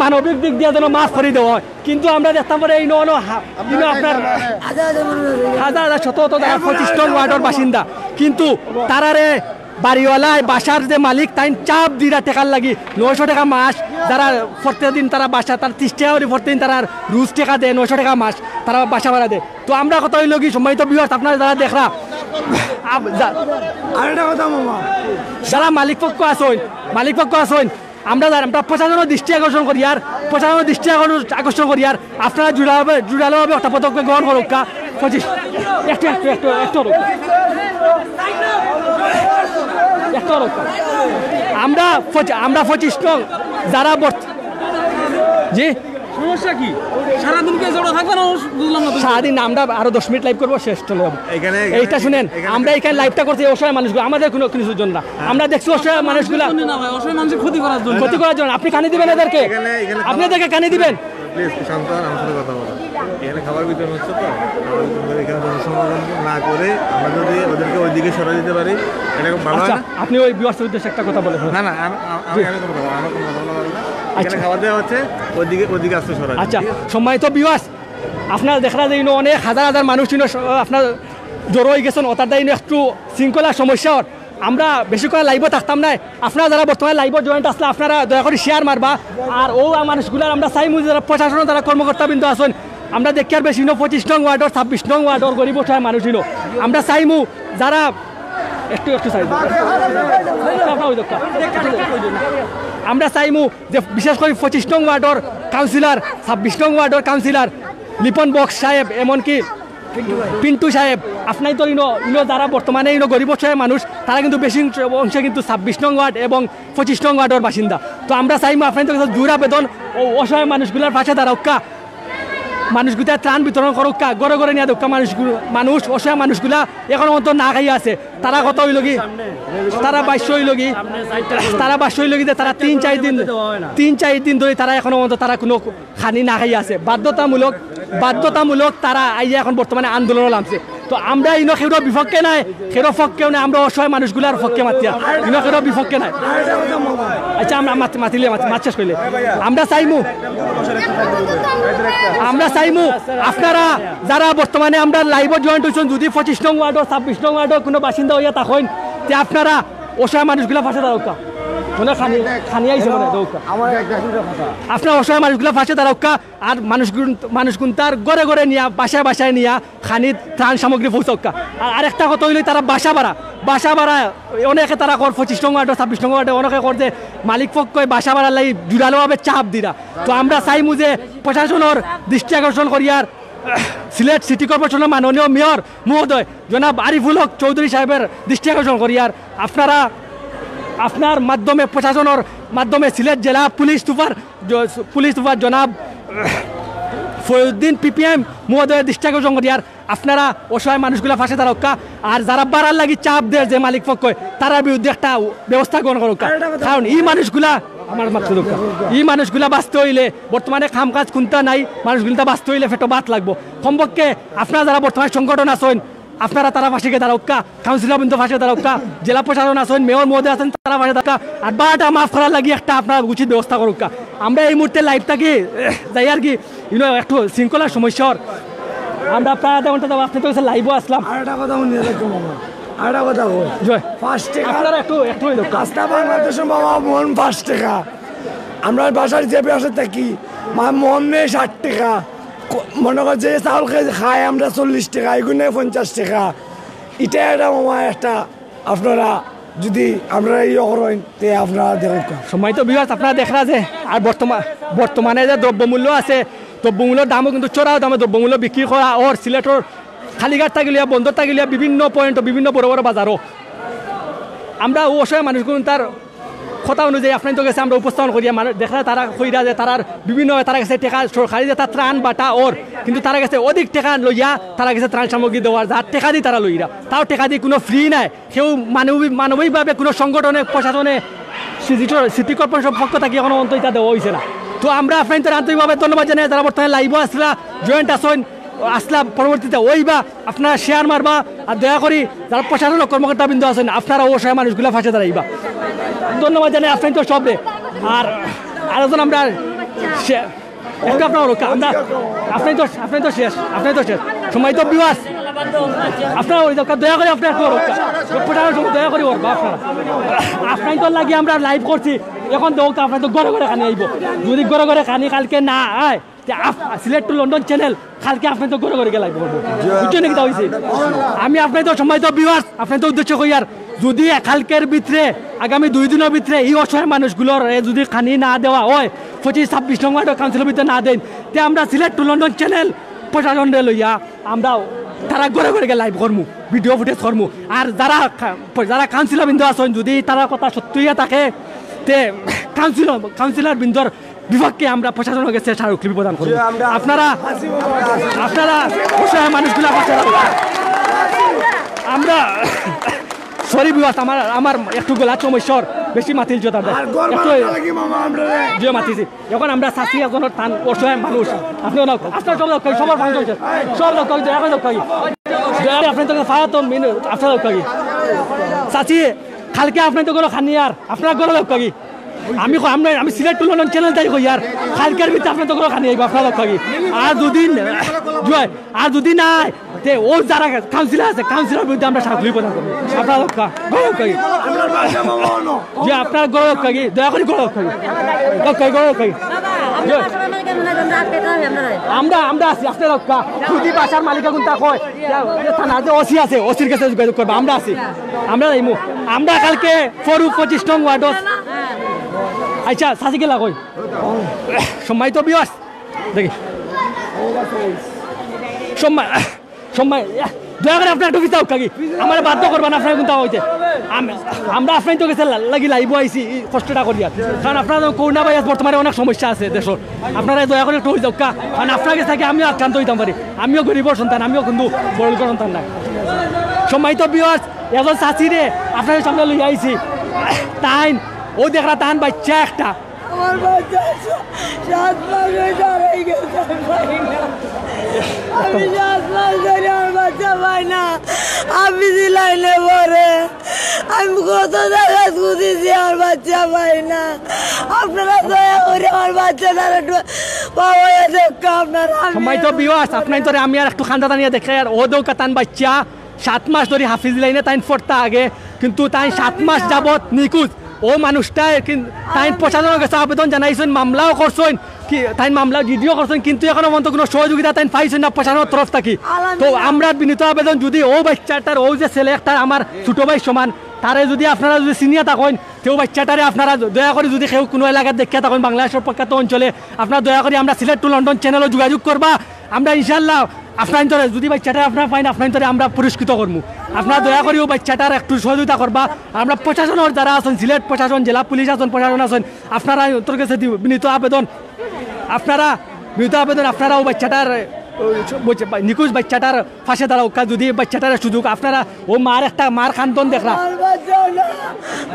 মানবিক দিক দিয়া যেন মাফ করি দেওয়া হয়। কিন্তু আমরা দেখতাম পারি ইনো অনো হা-, ইনো আপনার হাজার হাজার শত শত যারা পঁচিশ নং ওয়ার্ডর বাসিন্দা, কিন্তু তারারে বাড়িওয়ালায় বাসার যে মালিক তাইন চাপ দিরা টেকার লাগি নয়শো টাকা মাস, যারা প্রত্যেকদিন তারা বাসা তার ত্রিশ টাকা করি প্রত্যেকদিন তারা রোজ টেকা দেয়, নয়শো টাকা মাস তারা বাসা ভাড়া দেয়। তো আমরা কথা অইলো কি, সম্মানিত ভিউয়ার্স, আপনারা যারা দেখরা, আপ-, যা-, আরেকটা কথা মামা, যারা মালিক পক্ষ আছইন, মালিক পক্ষ আছইন, আমরা যারা, আমরা প্রশাসনের দৃষ্টি আকর্ষণ করিয়ার, প্রশাসনের দৃষ্টি আকর্ষণ, আকর্ষণ করিয়ার, আপনারা জোরালোভাবে, জোরালোভাবে একটা পদক্ষেপ গ্রহণ করউক্কা। পঁচিশ, একটু, একটু, একটু, একটু রুক। একটু রুক। আমরা পঁচি-, আমরা পঁচিশ নং যারা বর্ত-, জি? সমস্যা কি? সারাদিন কে জড়ো থাকবে না? বুঝলাম না তো। সারাদিন আমরা আরো দশ মিনিট লাইভ করবো, শেষ চলে যাবো। এখানে, এখানে, এইটা শুনেন, এখানে আমরা এখানে লাইভটা করছি অসহায় মানুষগুলো, আমাদের কোনো কিছুর জন্য না। হ্যাঁ। আমরা দেখছি অসহায় মানুষগুলা। জন্য না ভাই, অসহায় মানুষের ক্ষতি করার জন্য। ক্ষতি করার জন্য। আপনি খানি দিবেন এদেরকে? এখানে, এখানে আপনি এদেরকে খানি দিবেন? প্লিজ, শান্ত হন, আমার সাথে কথা বলো। এখানে খাবার বিতরণ হচ্ছে তো, খাবার বিতরণ করে এখানে জনসমাগম না করে আমরা যদি ওদেরকে ওইদিকে সরাই দিতে পারি, এটা খুব ভালো হয় আচ্ছা, না? আপনি ওই ভিউয়ার্সের উদ্দেশ্যে একটা কথা বলে ফেলেন। না, না, আমি, আমি, আমি কোনো কথা, আমার কোনো কথা বলা যাবে না। এখানে আচ্ছা। খাবার দেওয়া হচ্ছে, ওইদিকে, ওইদিকে আসতে সরাই দিন, আচ্ছা, ঠিক আছে? সম্মানিত ভিউয়ার্স, আপনারা দেখরা যে ইনো অনেক হাজার হাজার মানুষ ইনো স-, আপনার জড়ো হয়ে গেছেন, ওটার দায় ইনো একটু শৃঙ্খলা সমস্যা ওর। আমরা বেশি করে লাইভও থাকতাম না। আপনারা যারা বর্তমানে লাইভও জয়েন্ট আসলে আপনারা দয়া করে শেয়ার মারবা। আর ও মানুষগুলার আমরা চাইমু যারা প্রশাসনের যারা কর্মকর্তাবৃন্দ আছেন, আমরা দেখি আর বেশি ইনো পঁচিশ নং ওয়ার্ডর, ছাব্বিশ নং ওয়ার্ডর গরিব অসহায় মানুষ ইনো। আমরা চাইমু যারা একটু, একটু সাইড। আমরা চাইমু যে বিশেষ করে পঁচিশ নং ওয়ার্ডর কাউন্সিলর, ছাব্বিশ নং ওয়ার্ডর কাউন্সিলর লিপন বক্স সাহেব, এমনকি পিন্টু সাহেব, আপনাই তো ইনো, ইনো যারা বর্তমানে ইনো গরিব অসহায় মানুষ, তারা কিন্তু বেশি অংশে কিন্তু ছাব্বিশ নং ওয়ার্ড এবং পঁচিশ নং ওয়ার্ডর বাসিন্দা। তো আমরা চাইমু আপনাই তো জোর আবেদন, ও অসহায় মানুষগুলার পাশে দাঁড়াউক্কা, মানুষগুলা ত্রাণ বিতরণ করউক্কা, ঘরে ঘরে নিয়া দেউক্কা মানুষগুলা, মানুষ, অসহায় মানুষগুলা এখনো পর্যন্ত না খাইয়া আছে। তারা কথা অইলো কি, তারা ভাষ্য অইলো কি, তারা ভাষ্য অইলো কি যে তারা তিন চার দিন, তিন চার দিন ধরি তারা এখনো পর্যন্ত তারা কুনু খানি না খাইয়া আছে। বাধ্যতামূলক, বাধ্যতামূলক তারা আইয়া এখন বর্তমানে আন্দোলনে লামছে। তো আমরা ইনো কেউর বিপক্ষে নাই, কেউর পক্ষেও নাই, আমরা অসহায় মানুষগুলার পক্ষে মাতিয়া, ইনো কেউর বিপক্ষে নাই। আচ্ছা, আমরা মাত-, মাতিলে, মাত-, মাত শেষ করিলে। আমরা চাইমু, আমরা চাইমু, আপনারা যারা বর্তমানে আমরা লাইভও জয়েন্ট হইছেন, যদি পঁচিশ নং ওয়ার্ডর, ছাব্বিশ নং ওয়ার্ডর কোনো বাসিন্দা হইয়া থাকইন, তে আপনারা অসহায় মানুষগুলা পাশে দাঁড়াউক্কা। মনে হয় খানি, খানি আইছে মনে হয়, দাঁড়াউক্কা। আমার একটা কথা। আপনারা অসহায় মানুষগুলা পাশে দাঁড়াউক্কা, আর মানুষগুন-, মানুষগুনতার ঘরে ঘরে নিয়া, বাসায় বাসায় নিয়া খানি ত্রাণ সামগ্রী পৌঁছাউক্কা। আর আরেকটা কথা অইলো, তারা বাসা ভাড়া, বাসা ভাড়া অনেকে তারা কর পঁচিশ নং ওয়ার্ডো, ছাব্বিশ নং ওয়ার্ডো অনেকে কর যে মালিক পক্ষই বাসা ভাড়ার লাগি জোরালোভাবে চাপ দিরা। তো আমরা চাইমু যে প্রশাসনের দৃষ্টি আকর্ষণ করিয়ার সিলেট সিটি কর্পোরেশনের মাননীয় মেয়র মহোদয় জনাব আরিফুল হক চৌধুরী সাহেবের দৃষ্টি আকর্ষণ করিয়ার আপনারা আপনার মাধ্যমে, প্রশাসনের মাধ্যমে সিলেট জেলা পুলিশ সুপার, জ-, পুলিশ সুপার জনাব ফরিদুদ্দিন পিপিএম মহোদয়ের দৃষ্টি আকর্ষণ করিয়ার, আপনারা অসহায় মানুষগুলা পাশে দাঁড়াউক্কা। আর যারা ভাড়ার লাগি চাপ দেয় যে মালিক পক্ষ, তারার বিরুদ্ধে একটা ব্যবস্থা গ্রহণ করউক্কা। কারণ এই মানুষগুলা, আমার মাততে দেউক্কা, এই মানুষগুলা বাঁচতে হইলে, বর্তমানে কাম কাজ কুন্তা নাই, মানুষগুলা বাঁচতে হইলে পেটো ভাত লাগবো। কমপক্ষে আপনারা যারা বর্তমানে সংগঠন আছইন, আপনারা তারার পাশে গিয়া দাঁড়াউক্কা, কাউন্সিলর বৃন্দ পাশে দাঁড়াউক্কা, জেলা প্রশাসন আছইন, মেয়র মহোদয় আছইন, তারার পাশে দাঁড়াউক্কা। আর ভাড়াটা মাফ করার লাগি একটা আপনারা উচিত ব্যবস্থা করউক্কা। আমরা এই মুহূর্তে live থাকি, এহ, যাইয়ার কি, you know, একটু শৃঙ্খলার সমস্যা অর। আমরা প্রায় আধা ঘন্টা যাবত আপনার কাছে live-ও আসলাম। আর একটা কথা শুনিয়া দেখো মামা, আর একটা কথা কই। জয়। পাঁচ টেকা। আপনারা একটু, একটু ওই দেখো। আস্তা বাংলাদেশর মামা মন পাঁচ টেকা। আমরা বাসার যে বাসাত থাকি, মা মন নেই ষাট টেকা। ক-, মনে কর যে চাউল খাই, খাই আমরা চল্লিশ টেকা, এগুনে পঞ্চাশ টেকা। এটা একটা মামা একটা আপনারা যদি আমরা ইয়ে করেন, তে আপনারা দেখুন। সম্মানিত viewers, আপনারা দেখরা যে আর বর্তমা-, বর্তমানে যে দ্রব্যমূল্য আছে, দ্রব্যমূল্যর দামও কিন্তু চড়া দামে দ্রব্যমূল্য বিক্রি করা অর। সিলেটর কালীঘাট থাকি লইয়া, বন্দর থাকি লইয়া বিভিন্ন point, বিভিন্ন বড় বড় বাজারও আমরা অউ অসহায় মানুষগুলো তার কথা অনুযায়ী আপনাইন্তর গেছে আমরা উপস্থাপন করিয়া, মানে, দেখরা তারা কইরা যে তারার বিভিন্ন, তারা গেছে টেকা সরকারি যে তার ত্রাণ বাটা অর, কিন্তু তারা গেছে অধিক টেকা লইয়া তারা গেছে ত্রাণ সামগ্রী দেওয়ার, যার টেকা দি তারা লইরা, তাও টেকা দি কোনো free নাই। কেউ মানবিক, মানবিকভাবে কোনো সংগঠনে, প্রশাসনে, সিটি, সিটি কর্পোরেশন পক্ষ থাকি এখনো অন্তত এটা দেওয়া হইছে না। তো আমরা আপনাইন্তর আন্তরিকভাবে ধন্যবাদ জানাই, যারা বর্তমানে live-ও আসরা, joint আছইন, আসলা পরবর্তীতে ওইবা আপনারা share মারবা। আর দয়া করি যারা প্রশাসন ও কর্মকর্তা বৃন্দ আছইন, আপনারা অসহায় মানুষগুলা পাশে দাঁড়াইবা। ধন্যবাদ জানাই আপনাইন্তর সবরে। আর আরেকজন আমরা share একটু আপনারা রক্ষা, আমরা, আপনাইন্তর, আপনাইন্তর শেষ, আপনাইন্তর শেষ। সম্মানিত viewers, আপনারা ওই দরকার, দয়া করে আপনারা একটু রক্ষা। প্রশাসন সব দয়া করে করবা আপনারা। আপনাইন্তর লাগি আমরা live করছি, এখন দেখউক্কা আপনাইন্তর ঘরে ঘরে খানি আইবো। যদি ঘরে ঘরে খানি কালকে না আয়, তে আপ-, সিলেট to লন্ডন channel কালকে আপনাইন্তর ঘরে ঘরে গিয়া live করবো। বুঝছো নি কিতা অইছে? আমি আপনাইন্তর সম্মানিত viewers, আপনাইন্তর উদ্দেশ্য কইয়ার, যদি কালকের ভিতরে, আগামী দুই দিনর ভিতরে এই অসহায় মানুষগুলোর, এ, যদি খানি না দেওয়া হয়, পঁচিশ ছাব্বিশ নং ওয়ার্ড কাউন্সিলর ভিতরে না দেন, তে আমরা সিলেট to লন্ডন channel প্রশাসনরে লইয়া আমরা তারা ঘরে ঘরে গিয়া live করমু, video footage করমু। আর যারা কা-, যারা কাউন্সিলর বৃন্দ আছইন, যদি তারা কথা সত্য হইয়া থাকে, তে কাউন্সিলর, কাউন্সিলর বৃন্দর বিপক্ষে আমরা প্রশাসনের গেছে স্মারকলিপি প্রদান করব। জি, আমরা আপনারা, আপনারা অসহায় মানুষগুলা পাশে রাখবা। আমরা, sorry viewers, আমার, আমার একটু গলার সমস্যা অর, বেশি মাতিল জোতা দেয়। আর গরম একটু লাগি মামা আমরা রে। জি, মাতিছি। এখন আমরা চাচি একজনের তান অসহায় মানুষ। আপনি ওনার, আপনার সব লোক, সবার ফাংশন শেষ। সব লোক, দয়া করে লোক, দয়া করে আপনার তো ফায়া তো মিন-, আপনার লোক। চাচি, কালকে আপনার তো কোনো খানি আর, আপনার ঘরে লোক। আমি কই, আমরা, আমি সিলেট to লন্ডন channel তাই কইয়ার, কালকের ভিতরে আপনার তো করে খানি আইবো, আপনার লোক থাকি। আর দুদিন, জয়, আর দুদিন নাই, তে ও যারা কাউন্সিলর আছে, কাউন্সিলর বিরুদ্ধে আমরা স্মারকলিপি প্রদান করবো। আপনার লোক কা-, ঘরে লোক থাকি। যে আপনার ঘরে লোক থাকি, দয়া করে ঘরে লোক থাকি। লোক থাকি, ঘরে লোক থাকি। জয়। আমরা, আমরা আছি, আপনার লোক কা-, যদি বাসার মালিক এখন তা কয়, যে থানা যে ওসি আছে, ওসির কাছে যোগাযোগ করবা, আমরা আছি। আমরা যাইমু। আমরা কালকে পরু পঁচিশ নং ওয়ার্ডত। আচ্ছা, চাচি গেলা কই? সম্মানিত viewers, দেখি। সম্মা-, সম্মান-, দয়া করে আপনারা একটু পিছাউক্কা কি? আমারে বাধ্য করবা না আপনারা কোনটা হইতে। আম-, আমরা আপনার তো গেছে লা-, লাগি live-ও আইছি, এই কষ্টটা করিয়া। কারণ আপনারা জানো করোনা ভাইরাস বর্তমানে অনেক সমস্যা আছে দেশর। আপনারা দয়া করে একটু হয়ে যাউক্কা। কারণ আপনার গেছে থাকি আমিও আক্রান্ত হইতাম পারি। আমিও গরিবর সন্তান, আমিও কিন্তু বড়লোকর সন্তান না। সম্মানিত viewers, একজন চাচিরে আপনার সামনে লইয়া আইছি। তাইন, ও দেখরা তান বাচ্চা একটা। আমার বাচ্চা সা-, সাত মাস হইছে হারাই গেছে, আমি পাই না। আমি সাত মাস ধরে আমার বাচ্চা পাই না। আমি যে লাইনে পড়ে, আমি কত জায়গায় খুঁজেছি, আমার বাচ্চা পাই না। আপনারা দয়া করে আমার বাচ্চাটার একটু বাবা হয়ে দেখো আপনারা। আমি সম্মানিত viewers, আপনার তোরে আমি আর একটু খান্দা টানিয়া দেখাই, আর ও দেউক্কা তান বাচ্চা সাত মাস ধরি হাফিজ লাইনে তাইন পড়তা আগে, কিন্তু তাইন সাত মাস যাবত নিখোঁজ। ও মানুষটায় কিন-, তাইন প্রশাসনের কাছে আবেদন জানাইছইন, মামলাও করছইন, কি, তাইন মামলা জিডিও করছইন, কিন্তু এখনো পর্যন্ত কোনো সহযোগিতা তাইন পাইছইন না প্রশাসনের তরফ থাকি। তো আমরা বিনীত আবেদন, যদি ও বাচ্চাটার, ও যে ছেলে একটা আমার ছোট ভাই সমান, তারে যদি আপনারা যদি চিনিয়া থাকইন, তেও বাচ্চাটারে আপনারা দয়া করে যদি কেউ কোনো এলাকাত দেখিয়া থাকইন, বাংলাদেশের প্রখ্যাত অঞ্চলে, আপনারা দয়া করে আমরা সিলেট to লন্ডন channel-ও যোগাযোগ করবা। আমরা ইনশাআল্লাহ আপনাইনতরে যদি বাইচ্চাটা আপনারা পাইন, আপনাইনতরে আমরা পুরস্কৃত করমু। আপনারা দয়া করি অউ বাইচ্চাটার একটু সহযোগিতা করবা। আমরা প্রশাসনর যারা আছইন, সিলেট প্রশাসন, জেলা পুলিশ আছইন, প্রশাসন আছইন, আপনারা অন্তর গেছে দি-, বিনীত আবেদন, আপনারা বিনীত আবেদন, আপনারা অউ বাইচ্চাটার, অউ নিখোঁজ বাইচ্চাটার পাশে দাঁড়াউক্কা। যদি বাইচ্চাটার সুযোগ আপনারা অউ মার একটা মার কান্দন দেখরা। আমার বাচ্চা না,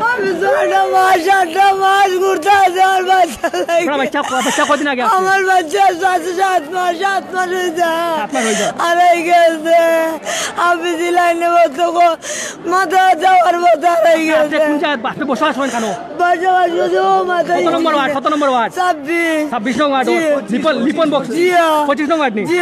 আমি ছয়টা মাস, সাতটা মাস ঘুরতে আছি আমার বাচ্চা লাগে। আপনার বাচ্চা ক-, বাচ্চা কদিন আগে আসছে? আমার বাচ্চা আছে সাত মাস, সাত মাস হয়ে যায়। সাত মাস হয়ে যায়। হারাই গেছে। আমি যে লাইনে বলতে গো, মাথা যাওয়ার মতো হারাই আপনি গেছে। কোন জায়গায়, আপনি বসবাস করেন কেন? বসবাস করছি ও মাথায় কত নম্বর ওয়ার্ড? কত নম্বর ওয়ার্ড? ছাব্বিশ। ছাব্বিশ নং ওয়ার্ড। জি। লিপন, লিপন বক্স। জি। পঁচিশ নং ওয়ার্ড নি? জি।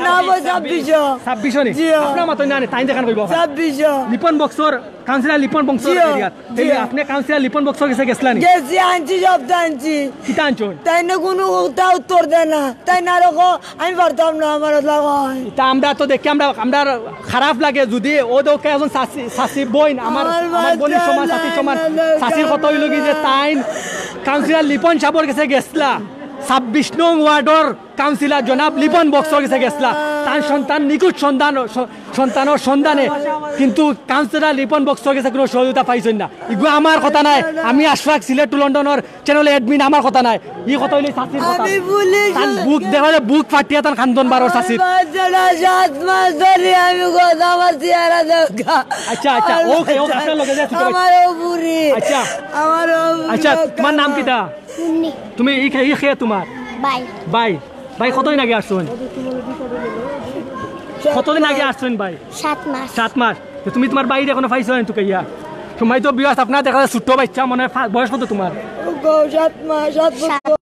না, ওই ছাব্বিশ। ছাব্বিশ নি? জি। আপনার মতো না, তাই দেখান কইব। ছাব্বিশ। লিপন বক্সর কাউন্সিলর লিপন বক্সর জি, এরিয়াত। জি। তাইলে আপনি কাউন্সিলর লিপন বক্সর গেছে গেছলা নি? গেছি, আনছি, সব তো আনছি। কিতা আনছইন? তাই না কোনো উত্তর, উত্তর দেয় না। তাই না রকম আমি পারতাম না, আমার ওলা হয়। তা আমরা তো দেখি, আমরা, আমরা খারাপ লাগে যদি ও দৌকা একজন চাচি, চাচি বইন, আমার, আমার আমার বোনের বাচ্চা সমান, চাচির সমান। না, না, চাচির কথা হইল কি যে না। তাইন কাউন্সিলর লিপন সাবর গেছে গেছলা, ছাব্বিশ নং ওয়ার্ডর কাউন্সিলর জনাব লিপন বক্সর গেছে গেছলা, তান সন্তান নিখোঁজ সন্ধান, স-, সন্তানর সন্ধানে। কিন্তু কাউন্সিলর লিপন বক্সর গেছে কোনো সহযোগিতা পাইছইন না। ইগু আমার কথা নাই, আমি আশফাক সিলেট টু লন্ডনর চ্যানেল অ্যাডমিন, আমার কথা নাই। ই কথা হইলে চাচির কথা। আমি পুলিশ তান বুক দেখা যায়, বুক ফাটিয়া তান কান্দন বারর চাচির। বাচ্চাটা সাত মাস ধরে আমি কথা আমার চেহারা দেখা। আচ্ছা, আচ্ছা, আমার ওকে, ওকে, বাচ্চা, আপনার লগে যে ছোট বাচ্চা। আমার ও বুড়ি। আচ্ছা। আমার ও বুড়ি আচ্ছা, তোমার নাম কিতা? মুন্নি। তুমি ই খে-, ই খে তোমার? ভাই। ভাই, ভাই কতদিন আগে আসছইন? কতদিন আগে আসছইন ভাই? সাত মাস। সাত মাস। তো তুমি তোমার ভাইরে এখনো পাইছো না তুকাইয়া? সময় তো বিয়াস আপনার দেখা যায় ছোট বাচ্চা মনে হয়। ফা-, বয়স কত তোমার? ও গো, সাত মাস, সাত বছর।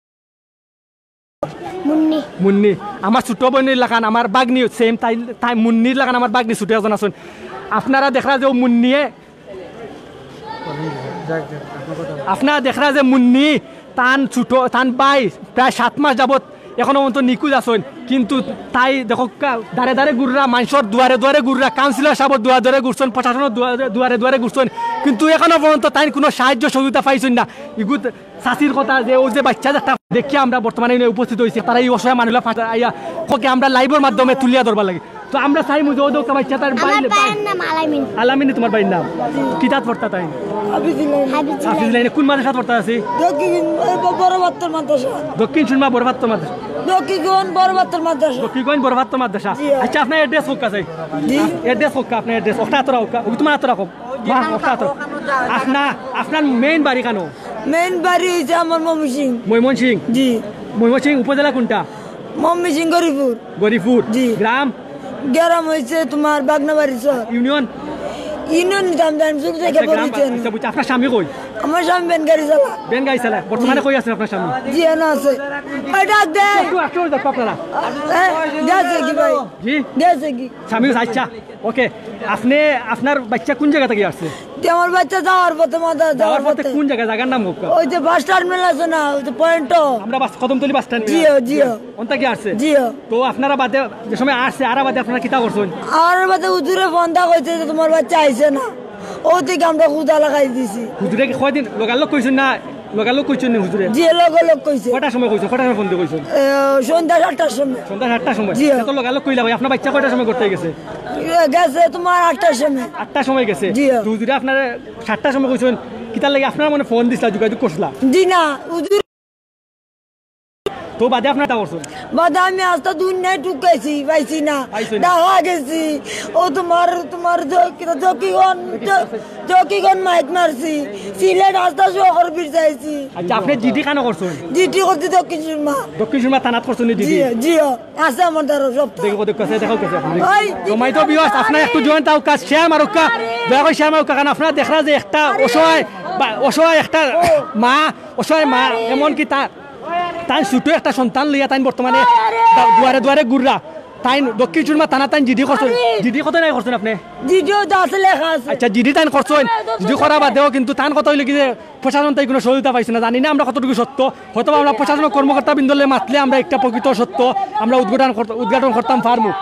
মুন্নি। মুন্নি। আমার ছোট বোনের লাখান, আমার ভাগ্নি, সেম তাই, তাই মুন্নির লাখান আমার ভাগ্নি ছোট একজন আছইন। আপনারা দেখরা যে ও মুন্নিয়ে, আপনারা দেখরা যে মুন্নি, তান ছোট, তান ভাই প্রায় সাত মাস যাবত এখনো পর্যন্ত নিখোঁজ আছইন। কিন্তু তাই দেখউক্কা, দারে দারে ঘুররা, মানষর দুয়ারে দুয়ারে ঘুররা, কাউন্সিলর সাবর দুয়ারে দুয়ারে ঘুরছইন, প্রশাসনর দুয়ারে, দুয়ারে দুয়ারে ঘুরছইন, কিন্তু এখনো পর্যন্ত তাইন কোনো সাহায্য সহযোগিতা পাইছইন না। ইগুত চাচির কথা যে ও যে বাচ্চা একটা দেখি আমরা বর্তমানে এনে উপস্থিত হইছি, তারা এই অসহায় মানুষগুলা ফাঁসা আইয়া ওকে আমরা লাইভর মাধ্যমে তুলিয়া ধরবার লাগি। তো আমরা চাইমু যে ও দৌকা বাচ্চা তার আমার ভাই, ভাইয়ের নাম আলামিন। আলামিন তোমার ভাইর নাম? কিতাত পড়তা তাই? হাফিজ লাইন। হাফিজ লাইন। হাফিজ লাইনে কোন মাদ্রাসাত পড়তা আছে? দক্ষিণ, এই ব-, বড় বাত্তর মাদ্রাসা। দক্ষিণ সুরমা বড় বাত্তর মাদ্রাসা। দক্ষিণগঞ্জ বড় বাত্তর মাদ্রাসা। দক্ষিণগঞ্জ বড় বাত্তর মাদ্রাসা। জি। আচ্ছা, আপনার অ্যাড্রেস কোকা চাই? জি। অ্যাড্রেস কোকা, আপনার অ্যাড্রেস। ওটা তো রাখো, ওই তোমার তো রাখো। বাহ, ওটা তো। আপনার, আপনার মেইন বাড়ি কেন? মেইন বাড়ি হইছে আমার ময়মনসিং। ময়মনসিং? জি। ময়মনসিং উপজেলা কোনটা? ময়মনসিং গরিপুর। গরিপুর। জি। গ্রাম? গ্রাম হইছে তোমার বাগনাবাড়ি চর। ইউনিয়ন? ইউনিয়ন নিতাম জানি, শুরু থেকে আচ্ছা, গ্রাম, পরিচয় নেই। আচ্ছা, বুঝছি। আপনার স্বামী কই? আমার স্বামী ভ্যান গাড়ি চালা। ভ্যান গাড়ি চালায়। বর্তমানে জি। কই আছেন আপনার স্বামী? জি, এনে আছে। এই ডাক দে। একটু, একটু ওই দেখো আপনারা। হ্যাঁ, গেছে কি ভাই? জি? গেছে কি? স্বামী, আচ্ছা, ওকে। আপনি, আপনার বাচ্চা কোন জায়গা থেকে আসছে? যে আমার বাচ্চা যাওয়ার পথে, মাথা যাওয়ার যাওয়ার পথে পথে। কোন জায়গা? জায়গার নাম হোক। ওই যে বাস টার্মিনাল আছে না, ওই যে পয়েন্ট। আমরা বাস, কদমতলি বাস টার্মিনাল। জিও, জিও। ওনটা কি আসছে? জিও। তো আপনারা বাদে যে সময় আসছে, আর বাদে আপনারা কিতা করছেন? আর বাদে হুজুরে ফোন দা কইছে যে তোমার বাচ্চা আইছে না। ও থেকে আমরা খুদা লাগাই দিছি। হুজুরে কি কয়দিন লগালগ কইছেন না? লগালগ কইছেন নি হুজুরে? জি, লগালগ কইছে। কয়টার সময় কইছেন? কয়টার সময় ফোন দিয়ে কইছেন? এ, সন্ধ্যা সাতটার সময়। সন্ধ্যা সাতটার সময়? জি। তো লগালগ কইলা ভাই, আপনার বাচ্চা কয়টার সময় ঘর থেকে গেছে? এ, গেছে তোমার আটটার সময়। আটটার সময় গেছে? জি। তো হুজুরে আপনারে সাতটার সময় কইছেন, কিতার লাগি আপনার মানে ফোন দিছিলা, যোগাযোগ করছিলা? জি না, হুজুর। তো বাদে আপনারা তা করছেন? বাদে আমি আস্তা দুনিয়ায় ঢুকাইছি, পাইছি না। পাইছি না। ঢাকা গেছি। ও তোমার, তোমার জ-, কিতা জকিগঞ্জ, জ-, জকিগঞ্জ মাইক মারছি। সিলেট আস্তা শহর ফির যাইছি। আচ্ছা, আপনি জিডি কেন করছেন? জিডি করছি দক্ষিণ সুরমা। দক্ষিণ সুরমা থানাত করছেন নি জিডি? জি, জি, আছে আমার দ্বারা সব। দেখো, দেখো, আছে, দেখো, আছে। ওই তো মাই তো বিয়াস, আপনারা একটু জয়েন তাও কাজ, শেয়ার মারুক্কা। দয়া করে শেয়ার মারুক্কা, কারণ আপনারা দেখরা যে একটা অসহায় বা-, অসহায় একটা মা, অসহায় মা, এমনকি তা-, তাই ছোট একটা সন্তান লইয়া তাই বর্তমানে দা-, দুয়ারে দুয়ারে ঘুররা। তাই দক্ষিণ সুরমা থানা তাই জিডি করছেন। আরে! জিডি কত নাই করছেন আপনি? জিডিও তো আছে, লেখা আছে। আচ্ছা, জিডি তাই করছেন। জিডি করা বাদেও কিন্তু তান কথা হইলো কি যে প্রশাসন তাই কোনো সহযোগিতা পাইছে না। জানি না আমরা কতটুকু সত্য। হয়তো বা আমরা প্রশাসন কর্মকর্তা বৃন্দলে মাতলে আমরা একটা প্রকৃত সত্য আমরা উদ্ঘাটন করতে, উদ্ঘাটন করতাম পারমু।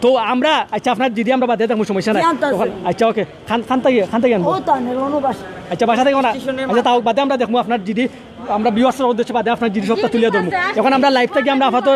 তো আমরা, আচ্ছা, আপনার জিডি আমরা বাদে দেখবো, সমস্যা নাই। জি, আনতে আছে। ওখানে, আচ্ছা, ওকে। খান, খান থাকি, খান থাকি আনবো। ও, তা নেই, অন্য বাসা। আচ্ছা, বাসা থেকে ওনা-, স্টেশনের আচ্ছা, তাও বাদে আমরা দেখবো আপনার জিডি, আমরা ভিউয়ার্সের উদ্দেশ্যে বাদে আপনার জিডি সবটা তুলিয়া ধরবো। এখন আমরা লাইভ থাকি, আমরা আপাতত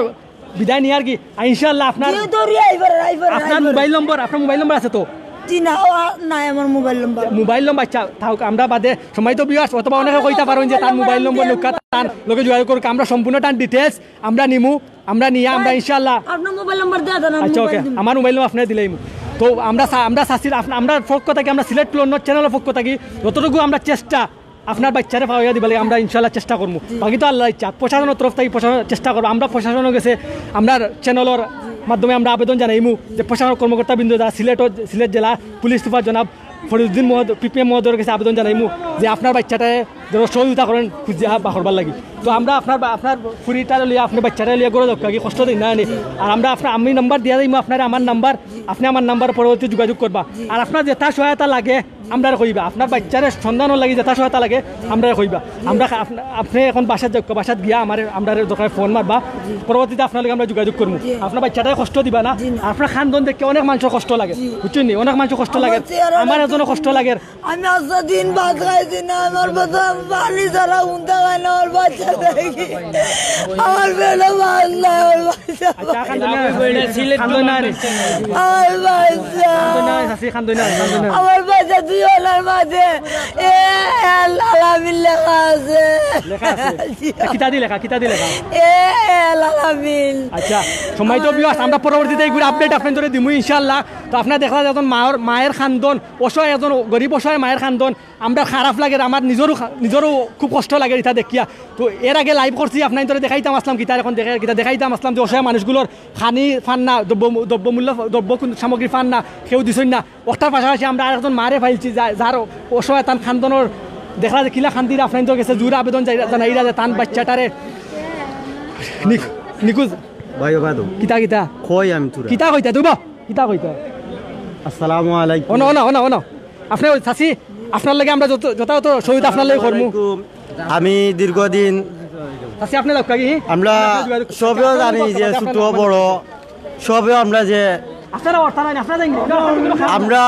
বিদায় নিয়ার কি? আর ইনশাআল্লাহ আপনার, জি, দৌড়ি আইবার, আইবার, আপনার আইবার। মোবাইল নম্বর, আপনার মোবাইল নম্বর আছে তো? জি না, ও, আ, নাই আমার মোবাইল নম্বর। মোবাইল নম্বর, আচ্ছা, থাক, আমরা বাদে সময় তো বিয়াস, অথবা অনেকে কইতা পারেন যে তার মোবাইল নম্বর নিউক্কা, তার লগে যোগাযোগ করুক। আমরা সম্পূর্ণ তার ডিটেইলস আমরা নিমু, আমরা নিয়া আমরা ইনশাআল্লাহ। আপনার মোবাইল নম্বর দেওয়া যান, আমি আচ্ছা, মোবাইল ওকে, দিমু। আমার মোবাইল নম্বর আপনি দিলাইমু। তো আমরা চা-, আমরা চাচির, আপ-, আমরা পক্ষ থাকি, আমরা সিলেট টু লন্ডন চ্যানেলের পক্ষ থাকি যতটুকু আমরা চেষ্টা আপনার বাচ্চারে পাওয়া দিবা লাগে, আমরা ইনশাআল্লাহ চেষ্টা করমু। বাকি তো আল্লাহর ইচ্ছা, প্রশাসনের তরফ থাকি প্রশাসন চেষ্টা করবো। আমরা প্রশাসনের গেছে, আমরা চ্যানেলের মাধ্যমে আমরা আবেদন জানাইমু যে প্রশাসন কর্মকর্তা বৃন্দ যারা সিলেট ও, সিলেট জেলা পুলিশ সুপার জনাব ফরিদুদ্দিন মহোদয়, পিপিএম মহোদয়ের গেছে আবেদন জানাইমু যে আপনার বাচ্চাটারে যেন সহযোগিতা করেন খুঁজিয়া বার করবার লাগি। তো আমরা আপনার বা-, আপনার ফুরিটা লইয়া, আপনার বাচ্চাটা লইয়া ঘরে যাউক্কা, কি কষ্ট দিন না আনি। আর আমরা আপনার, আমি নাম্বার দিয়া দিমু আপনার, আমার নাম্বার, আপনি আমার নাম্বার পরবর্তী যোগাযোগ করবা। আর আপনার যেটা সহায়তা লাগে, আমরারে কইবা। আপনার বাচ্চারে সন্ধানর লাগি যেটা সহায়তা লাগে, আমরারে কইবা। আমরা খা-, আপনা-, আপনি এখন বাসাত যাউক্কা, বাসাত গিয়া আমারে, আমরারে দরকার ফোন মারবা, পরবর্তীতে আপনার লগে আমরা যোগাযোগ করমু। আপনার বাচ্চাটারে কষ্ট দিবা না। আর আপনার কান্দন দেখে অনেক মানুষের কষ্ট লাগে, বুঝছেন নি? অনেক মানুষের কষ্ট লাগে, আমার একজনও কষ্ট লাগে। আমি আজকে দিন ভাত খাইছি না, আমার বাচ্চা পানি ছাড়া উনতে পারে না, আমার বাচ্চা দেখি, আমার পেটে ভাত নাই, আমার বাচ্চা আচ্ছা, কান্দন না, কান্দন না রে। আমার বাচ্চা, কান্দন না, চাচি, কান্দন না, কান্দন না। আমার বাচ্চা দুই ওনার মাঝে এ এল আলামিন লেখা আছে। লেখা আছে? জি। কিতা দি লেখা, কিতা দি লেখা? এ এল আলামিন। আচ্ছা, সময় তো বিয়াস, আমরা পরবর্তীতে এইগুলো আপডেট আপনার ধরে দিমু ইনশাআল্লাহ। তো আপনারা দেখলা যখন মার, মায়ের কান্দন, অসহায় একজন গরিব অসহায় মায়ের কান্দন, আমরা খারাপ লাগে, আমার নিজেরও খা-, নিজেরও খুব কষ্ট লাগে এটা দেখিয়া। তো এর আগে লাইভ করছি, আপনার ধরে দেখাইতাম আসলাম কিতা, এখন দেখে কিতা দেখাইতাম আসলাম যে অসহায় মানুষগুলোর খানি পান না, দ্রব্য, দ্রব্যমূল্য, দ্রব্য কোন সামগ্রী পান না, কেউ দিছইন না। ওটার পাশাপাশি আমরা আরেকজন মারে পাইছি, যা-, যার অসহায় তান কান্দনর দেখলা যে কিলা কান্দিরা, আপনার গেছে জোর আবেদন জানাইরা যে তান বাচ্চাটারে নিখ-, নিখোঁজ। ভাই, ভাই, কিতা, কিতা? কই আমি তোরা। কিতা কইতা, তুই বা? কিতা কইতা? আসসালামু আলাইকুম। অনো, অনো, অনো, অনো। আপনি ওই চাচি, আপনার লগে আমরা যত, যথাযথ সহযোগিতা আপনার লগে করমু। আমি দীর্ঘদিন চাচি, আপনি লোক কি? আমরা সবেও জানি যে ছোট বড়, সবেও আমরা যে আপনারা অর্থ নাই, আপনারা জানেন। আমরা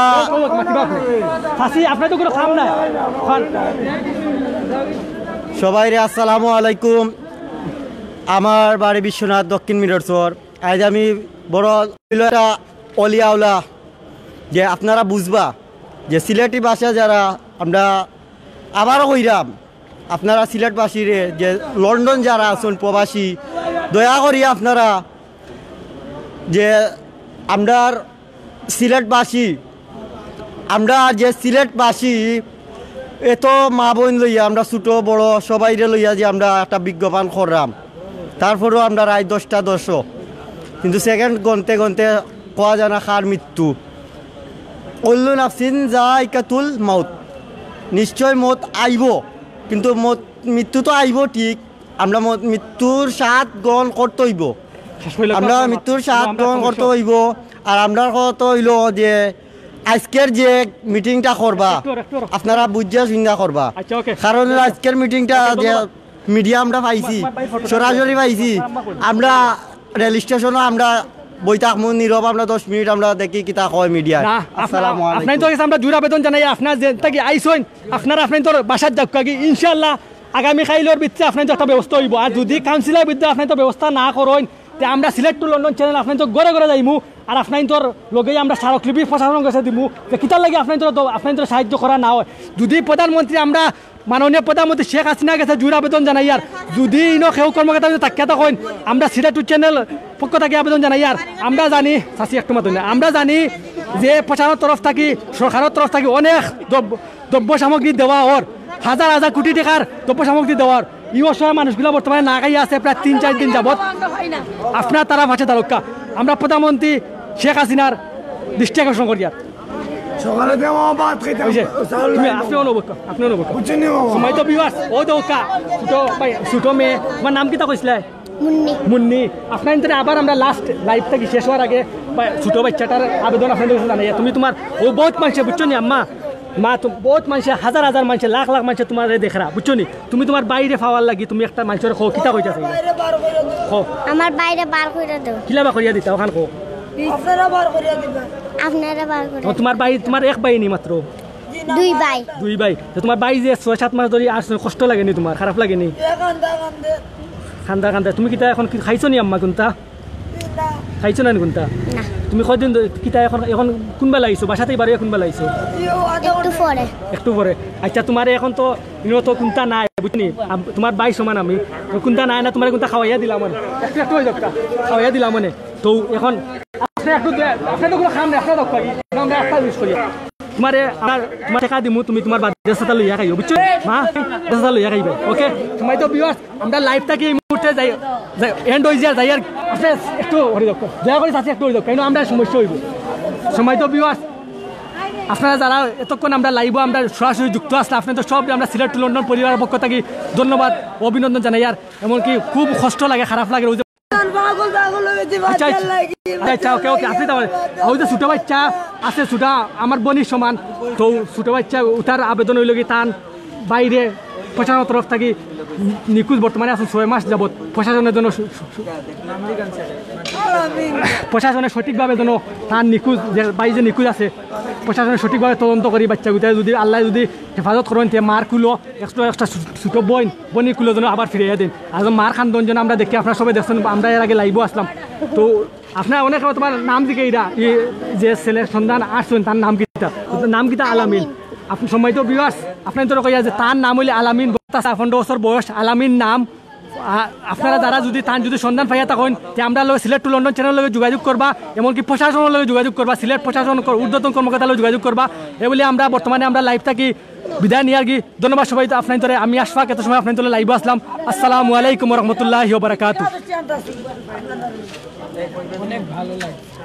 চাচি, আপনার তো কোনো কাম নাই। সবাইরে আসসালামু আলাইকুম। আমার বাড়ি বিশ্বনাথ, দক্ষিণ মিরসর। আজ আমি বড় একটা অলিয়াউলা যে আপনারা বুঝবা যে সিলেটি ভাষা যারা আমরা আবারও কইরাম, আপনারা সিলেটবাসীরে যে লন্ডন যারা আছেন প্রবাসী, দয়া করি আপনারা যে আমরার সিলেটবাসী, আমরা যে সিলেটবাসী এত মা বোন লইয়া আমরা ছোট বড় সবাইরে লইয়া যে আমরা একটা বিজ্ঞাপন করলাম, তারপরেও আমরা রাত দশটা দশও, কিন্তু সেকেন্ড গনতে গনতে কওয়া যায় না কার মৃত্যু। কুল্লু নাফসিন যায়িকাতুল মাউত, নিশ্চয় মত আইব, কিন্তু মত, মৃত্যু তো আইব ঠিক, আমরা মত, মৃত্যুর স্বাদ গ্রহণ করতে অইব। আমরা মৃত্যুর স্বাদ গ্রহণ করতে অইব। আর আমরার কথা অইল যে আজকের যে মিটিংটা করবা, আপনারা বুঝিয়া চিন্তা করবা। আচ্ছা, ওকে। কারণ আজকের মিটিংটা যে মিডিয়া আমরা পাইছি, সরাসরি পাইছি। আমরা রেল স্টেশনও আমরা বই থাকমু নীরব, আমরা দশ মিনিট আমরা দেখি কিতা কয় মিডিয়া। না, আপনার, আসসালামু আলাইকুম। আপনার তো গেছে আমরা জোর আবেদন জানাই, আপনার যে থাকি আইসইন, আপনার, আপনার তো বাসাত যাউক্কা কি, ইনশাআল্লাহ আগামী কাইলর ভিতরে আপনার তো একটা ব্যবস্থা অইব। আর যদি কাউন্সিলর ভিতরে আপনার তো ব্যবস্থা না করইন, তে আমরা সিলেট টু লন্ডন চ্যানেল আপনার তো ঘরে ঘরে যাইমু, আর আপনার তোর লগেই আমরা স্মারকলিপি প্রশাসনের গেছে দিমু যে কিতার লাগি আপনার তোর, আপনার তোর সাহায্য করা না হয়। যদি প্রধানমন্ত্রী আমরা মাননীয় প্রধানমন্ত্রী শেখ হাসিনার গেছে জোর আবেদন জানাইয়ার, যদি ইনো কেউ কর্মকর্তা যদি থাকিয়া থাকইন, আমরা সিলেট টু চ্যানেল পক্ষ থাকি আবেদন জানাইয়ার। আমরা জানি, চাচি একটু মাতুন না, আমরা জানি যে প্রশাসনের তরফ থাকি, সরকারের তরফ থাকি অনেক দ্রব্য, দ্রব্য সামগ্রী দেওয়া অর, হাজার হাজার কোটি টাকার দ্রব্য সামগ্রী দেওয়া অর। ই অসহায় মানুষগুলা বর্তমানে না খাইয়া আছে প্রায় তিন চার দিন যাবত। আপনারা তারার পাশে দাঁড়াউক্কা। আমরা প্রধানমন্ত্রী শেখ হাসিনার দৃষ্টি আকর্ষণ করিয়ার। সকালে তো আমার ভাত খাইতাম, ওই যে, চাউল তুমি নাই। আপনি অনুভব করো, আপনি অনুভব করো। বুঝছেন নি বাবা? সময় তো viewers, ও তো কা, ছোট ভাই, ছোট মেয়ে, তোমার নাম কিতা কইছিলে? মুন্নি। মুন্নি, আপনার ইন্তরে আবার আমরা লাস্ট লাইভ থাকি শেষ হওয়ার আগে বা-, ছোট বাচ্চাটার আবেদন আপনার কাছে জানাই। তুমি তোমার, ও বহুত মানুষে, বুঝছো নি আম্মা? মা, তো বহুত মানুষে, হাজার হাজার মানুষে, লাখ লাখ মানুষে তোমার দেখরা, বুঝছো নি? তুমি তোমার বাইরে পাওয়ার লাগি তুমি একটা মানুষের কও, কিতা কইতাছে? কও। আমার বাইরে বার করে দাও। কিলা বার করিয়া দিতা, ওখান কও। আপনারা বার করে দিবেন। আপনারা বার করে ও, তোমার ভাই, তোমার এক ভাই নি মাত্র? জি না, দুই ভাই। দুই ভাই। তো তোমার ভাই যে ছয় সাত মাস ধরে আসছে, কষ্ট লাগেনি তোমার? খারাপ লাগেনি? এ কান্দা কান্দে। কান্দা কান্দে। তুমি কিতা এখন কি খাইছো নি আম্মা কোনটা? খাইছো না নি কুন্তা? না। তুমি কয়দিন ধরে, কিতা এখন, এখন কুনবালা আইছো? বাসাতেই বারো কুনবালা আইছো? একটু পরে। একটু পরে। আচ্ছা, তোমারে এখন তো ইনো তো কুন্তা নাই, বুঝছো নি? আম-, তোমার ভাই সমান আমি। তো কুন্তা নাই না, তোমারে কুন্তা খাওয়াইয়া দিলাম মানে। একটু, একটু অই যাউক্কা। খাওয়াইয়া দিলাম মানে। তো এখন আপনে একটু দে-, আপনে তো কুনু কাম নাই, আপনে তো কই, আমরা একটা উইশ করি। তোমারে, আমরা, তোমার টেকা দিমু, তুমি তোমার বাদে সাথে লইয়া খাইও, বুঝছো? মা, বাদে সাথে লইয়া খাইবে। ওকে, সময় তো ভিউয়ার্স, আমরা লাইভ থাকি এই মুহূর্তে যাই, যাই, এন্ড অই যায়, যাই আর আপনে একটু হরি দক্ষ, দয়া করি চাচি একটু হরি দক্ষ, কেন আমরা সমস্যা অইবো। সময় তো ভিউয়ার্স, আপনারা যারা এতক্ষণ আমরা লাইভো আমরা সরাসরি যুক্ত আসলে, আপনে তো সব আমরা সিলেট টু লন্ডন পরিবারের পক্ষ থাকি ধন্যবাদ, অভিনন্দন জানাই। আর এমনকি খুব কষ্ট লাগে, খারাপ লাগে, ওই যে আচ্ছা, আচ্ছা, আচ্ছা, ওকে, ওকে, আপনি তাহলে ওই যে ছোট বাচ্চা আছে, ছোট আমার বোনের সমান, তো ছোট বাচ্চা উঠার আবেদন হইল কি তান বাইরে প্রশাসনের তরফ থাকি নিখোঁজ বর্তমানে আছে ছয় মাস যাবত প্রশাসনের জন্য সু-, সু-, সু-, প্রশাসনের সঠিকভাবে যেন তার নিখোঁজ যে ভাই যে নিখোঁজ আছে প্রশাসনের সঠিকভাবে তদন্ত করি বাচ্চাগুলো যদি আল্লাহ যদি হেফাজত করেন তে মার কুলো একটা একটা ছোট বোন বনি কুলো যেন আবার ফিরিয়ে দেন। আর মার খান্দন যেন আমরা দেখি, আপনারা সবাই দেখছেন, আমরা এর আগে লাইভও আসলাম। তো আপনারা অনেক তোমার নাম দিকে এরা এই যে ছেলের সন্ধান আসছেন তার নাম কিতা? নাম কিতা? আলামিন। আপনি সম্মানিত ভিউয়ার্স, আপনার তো কইয়া যে তার নাম হইলে আলামিন বক্তা, পনেরো বছর বয়স, আলামিন নাম। আ-, আপনারা যারা যদি তার যদি সন্ধান পাইয়া থাকেন তে আমরা লগে সিলেট টু লন্ডন চ্যানেল লগে যোগাযোগ করবা, এমনকি প্রশাসনের লগে যোগাযোগ করবা, সিলেট প্রশাসন কর-, ঊর্ধ্বতন কর্মকর্তার লগে যোগাযোগ করবা। এ বলে আমরা বর্তমানে আমরা লাইভ থাকি বিদায় নিয়ে আর কি। ধন্যবাদ সবাই, তো আপনার ধরে আমি আশফাক, এত সময় আপনার ধরে লাইভে আসলাম। আসসালামু আলাইকুম রহমতুল্লাহ বারাকাতু। অনেক ভালো লাগে।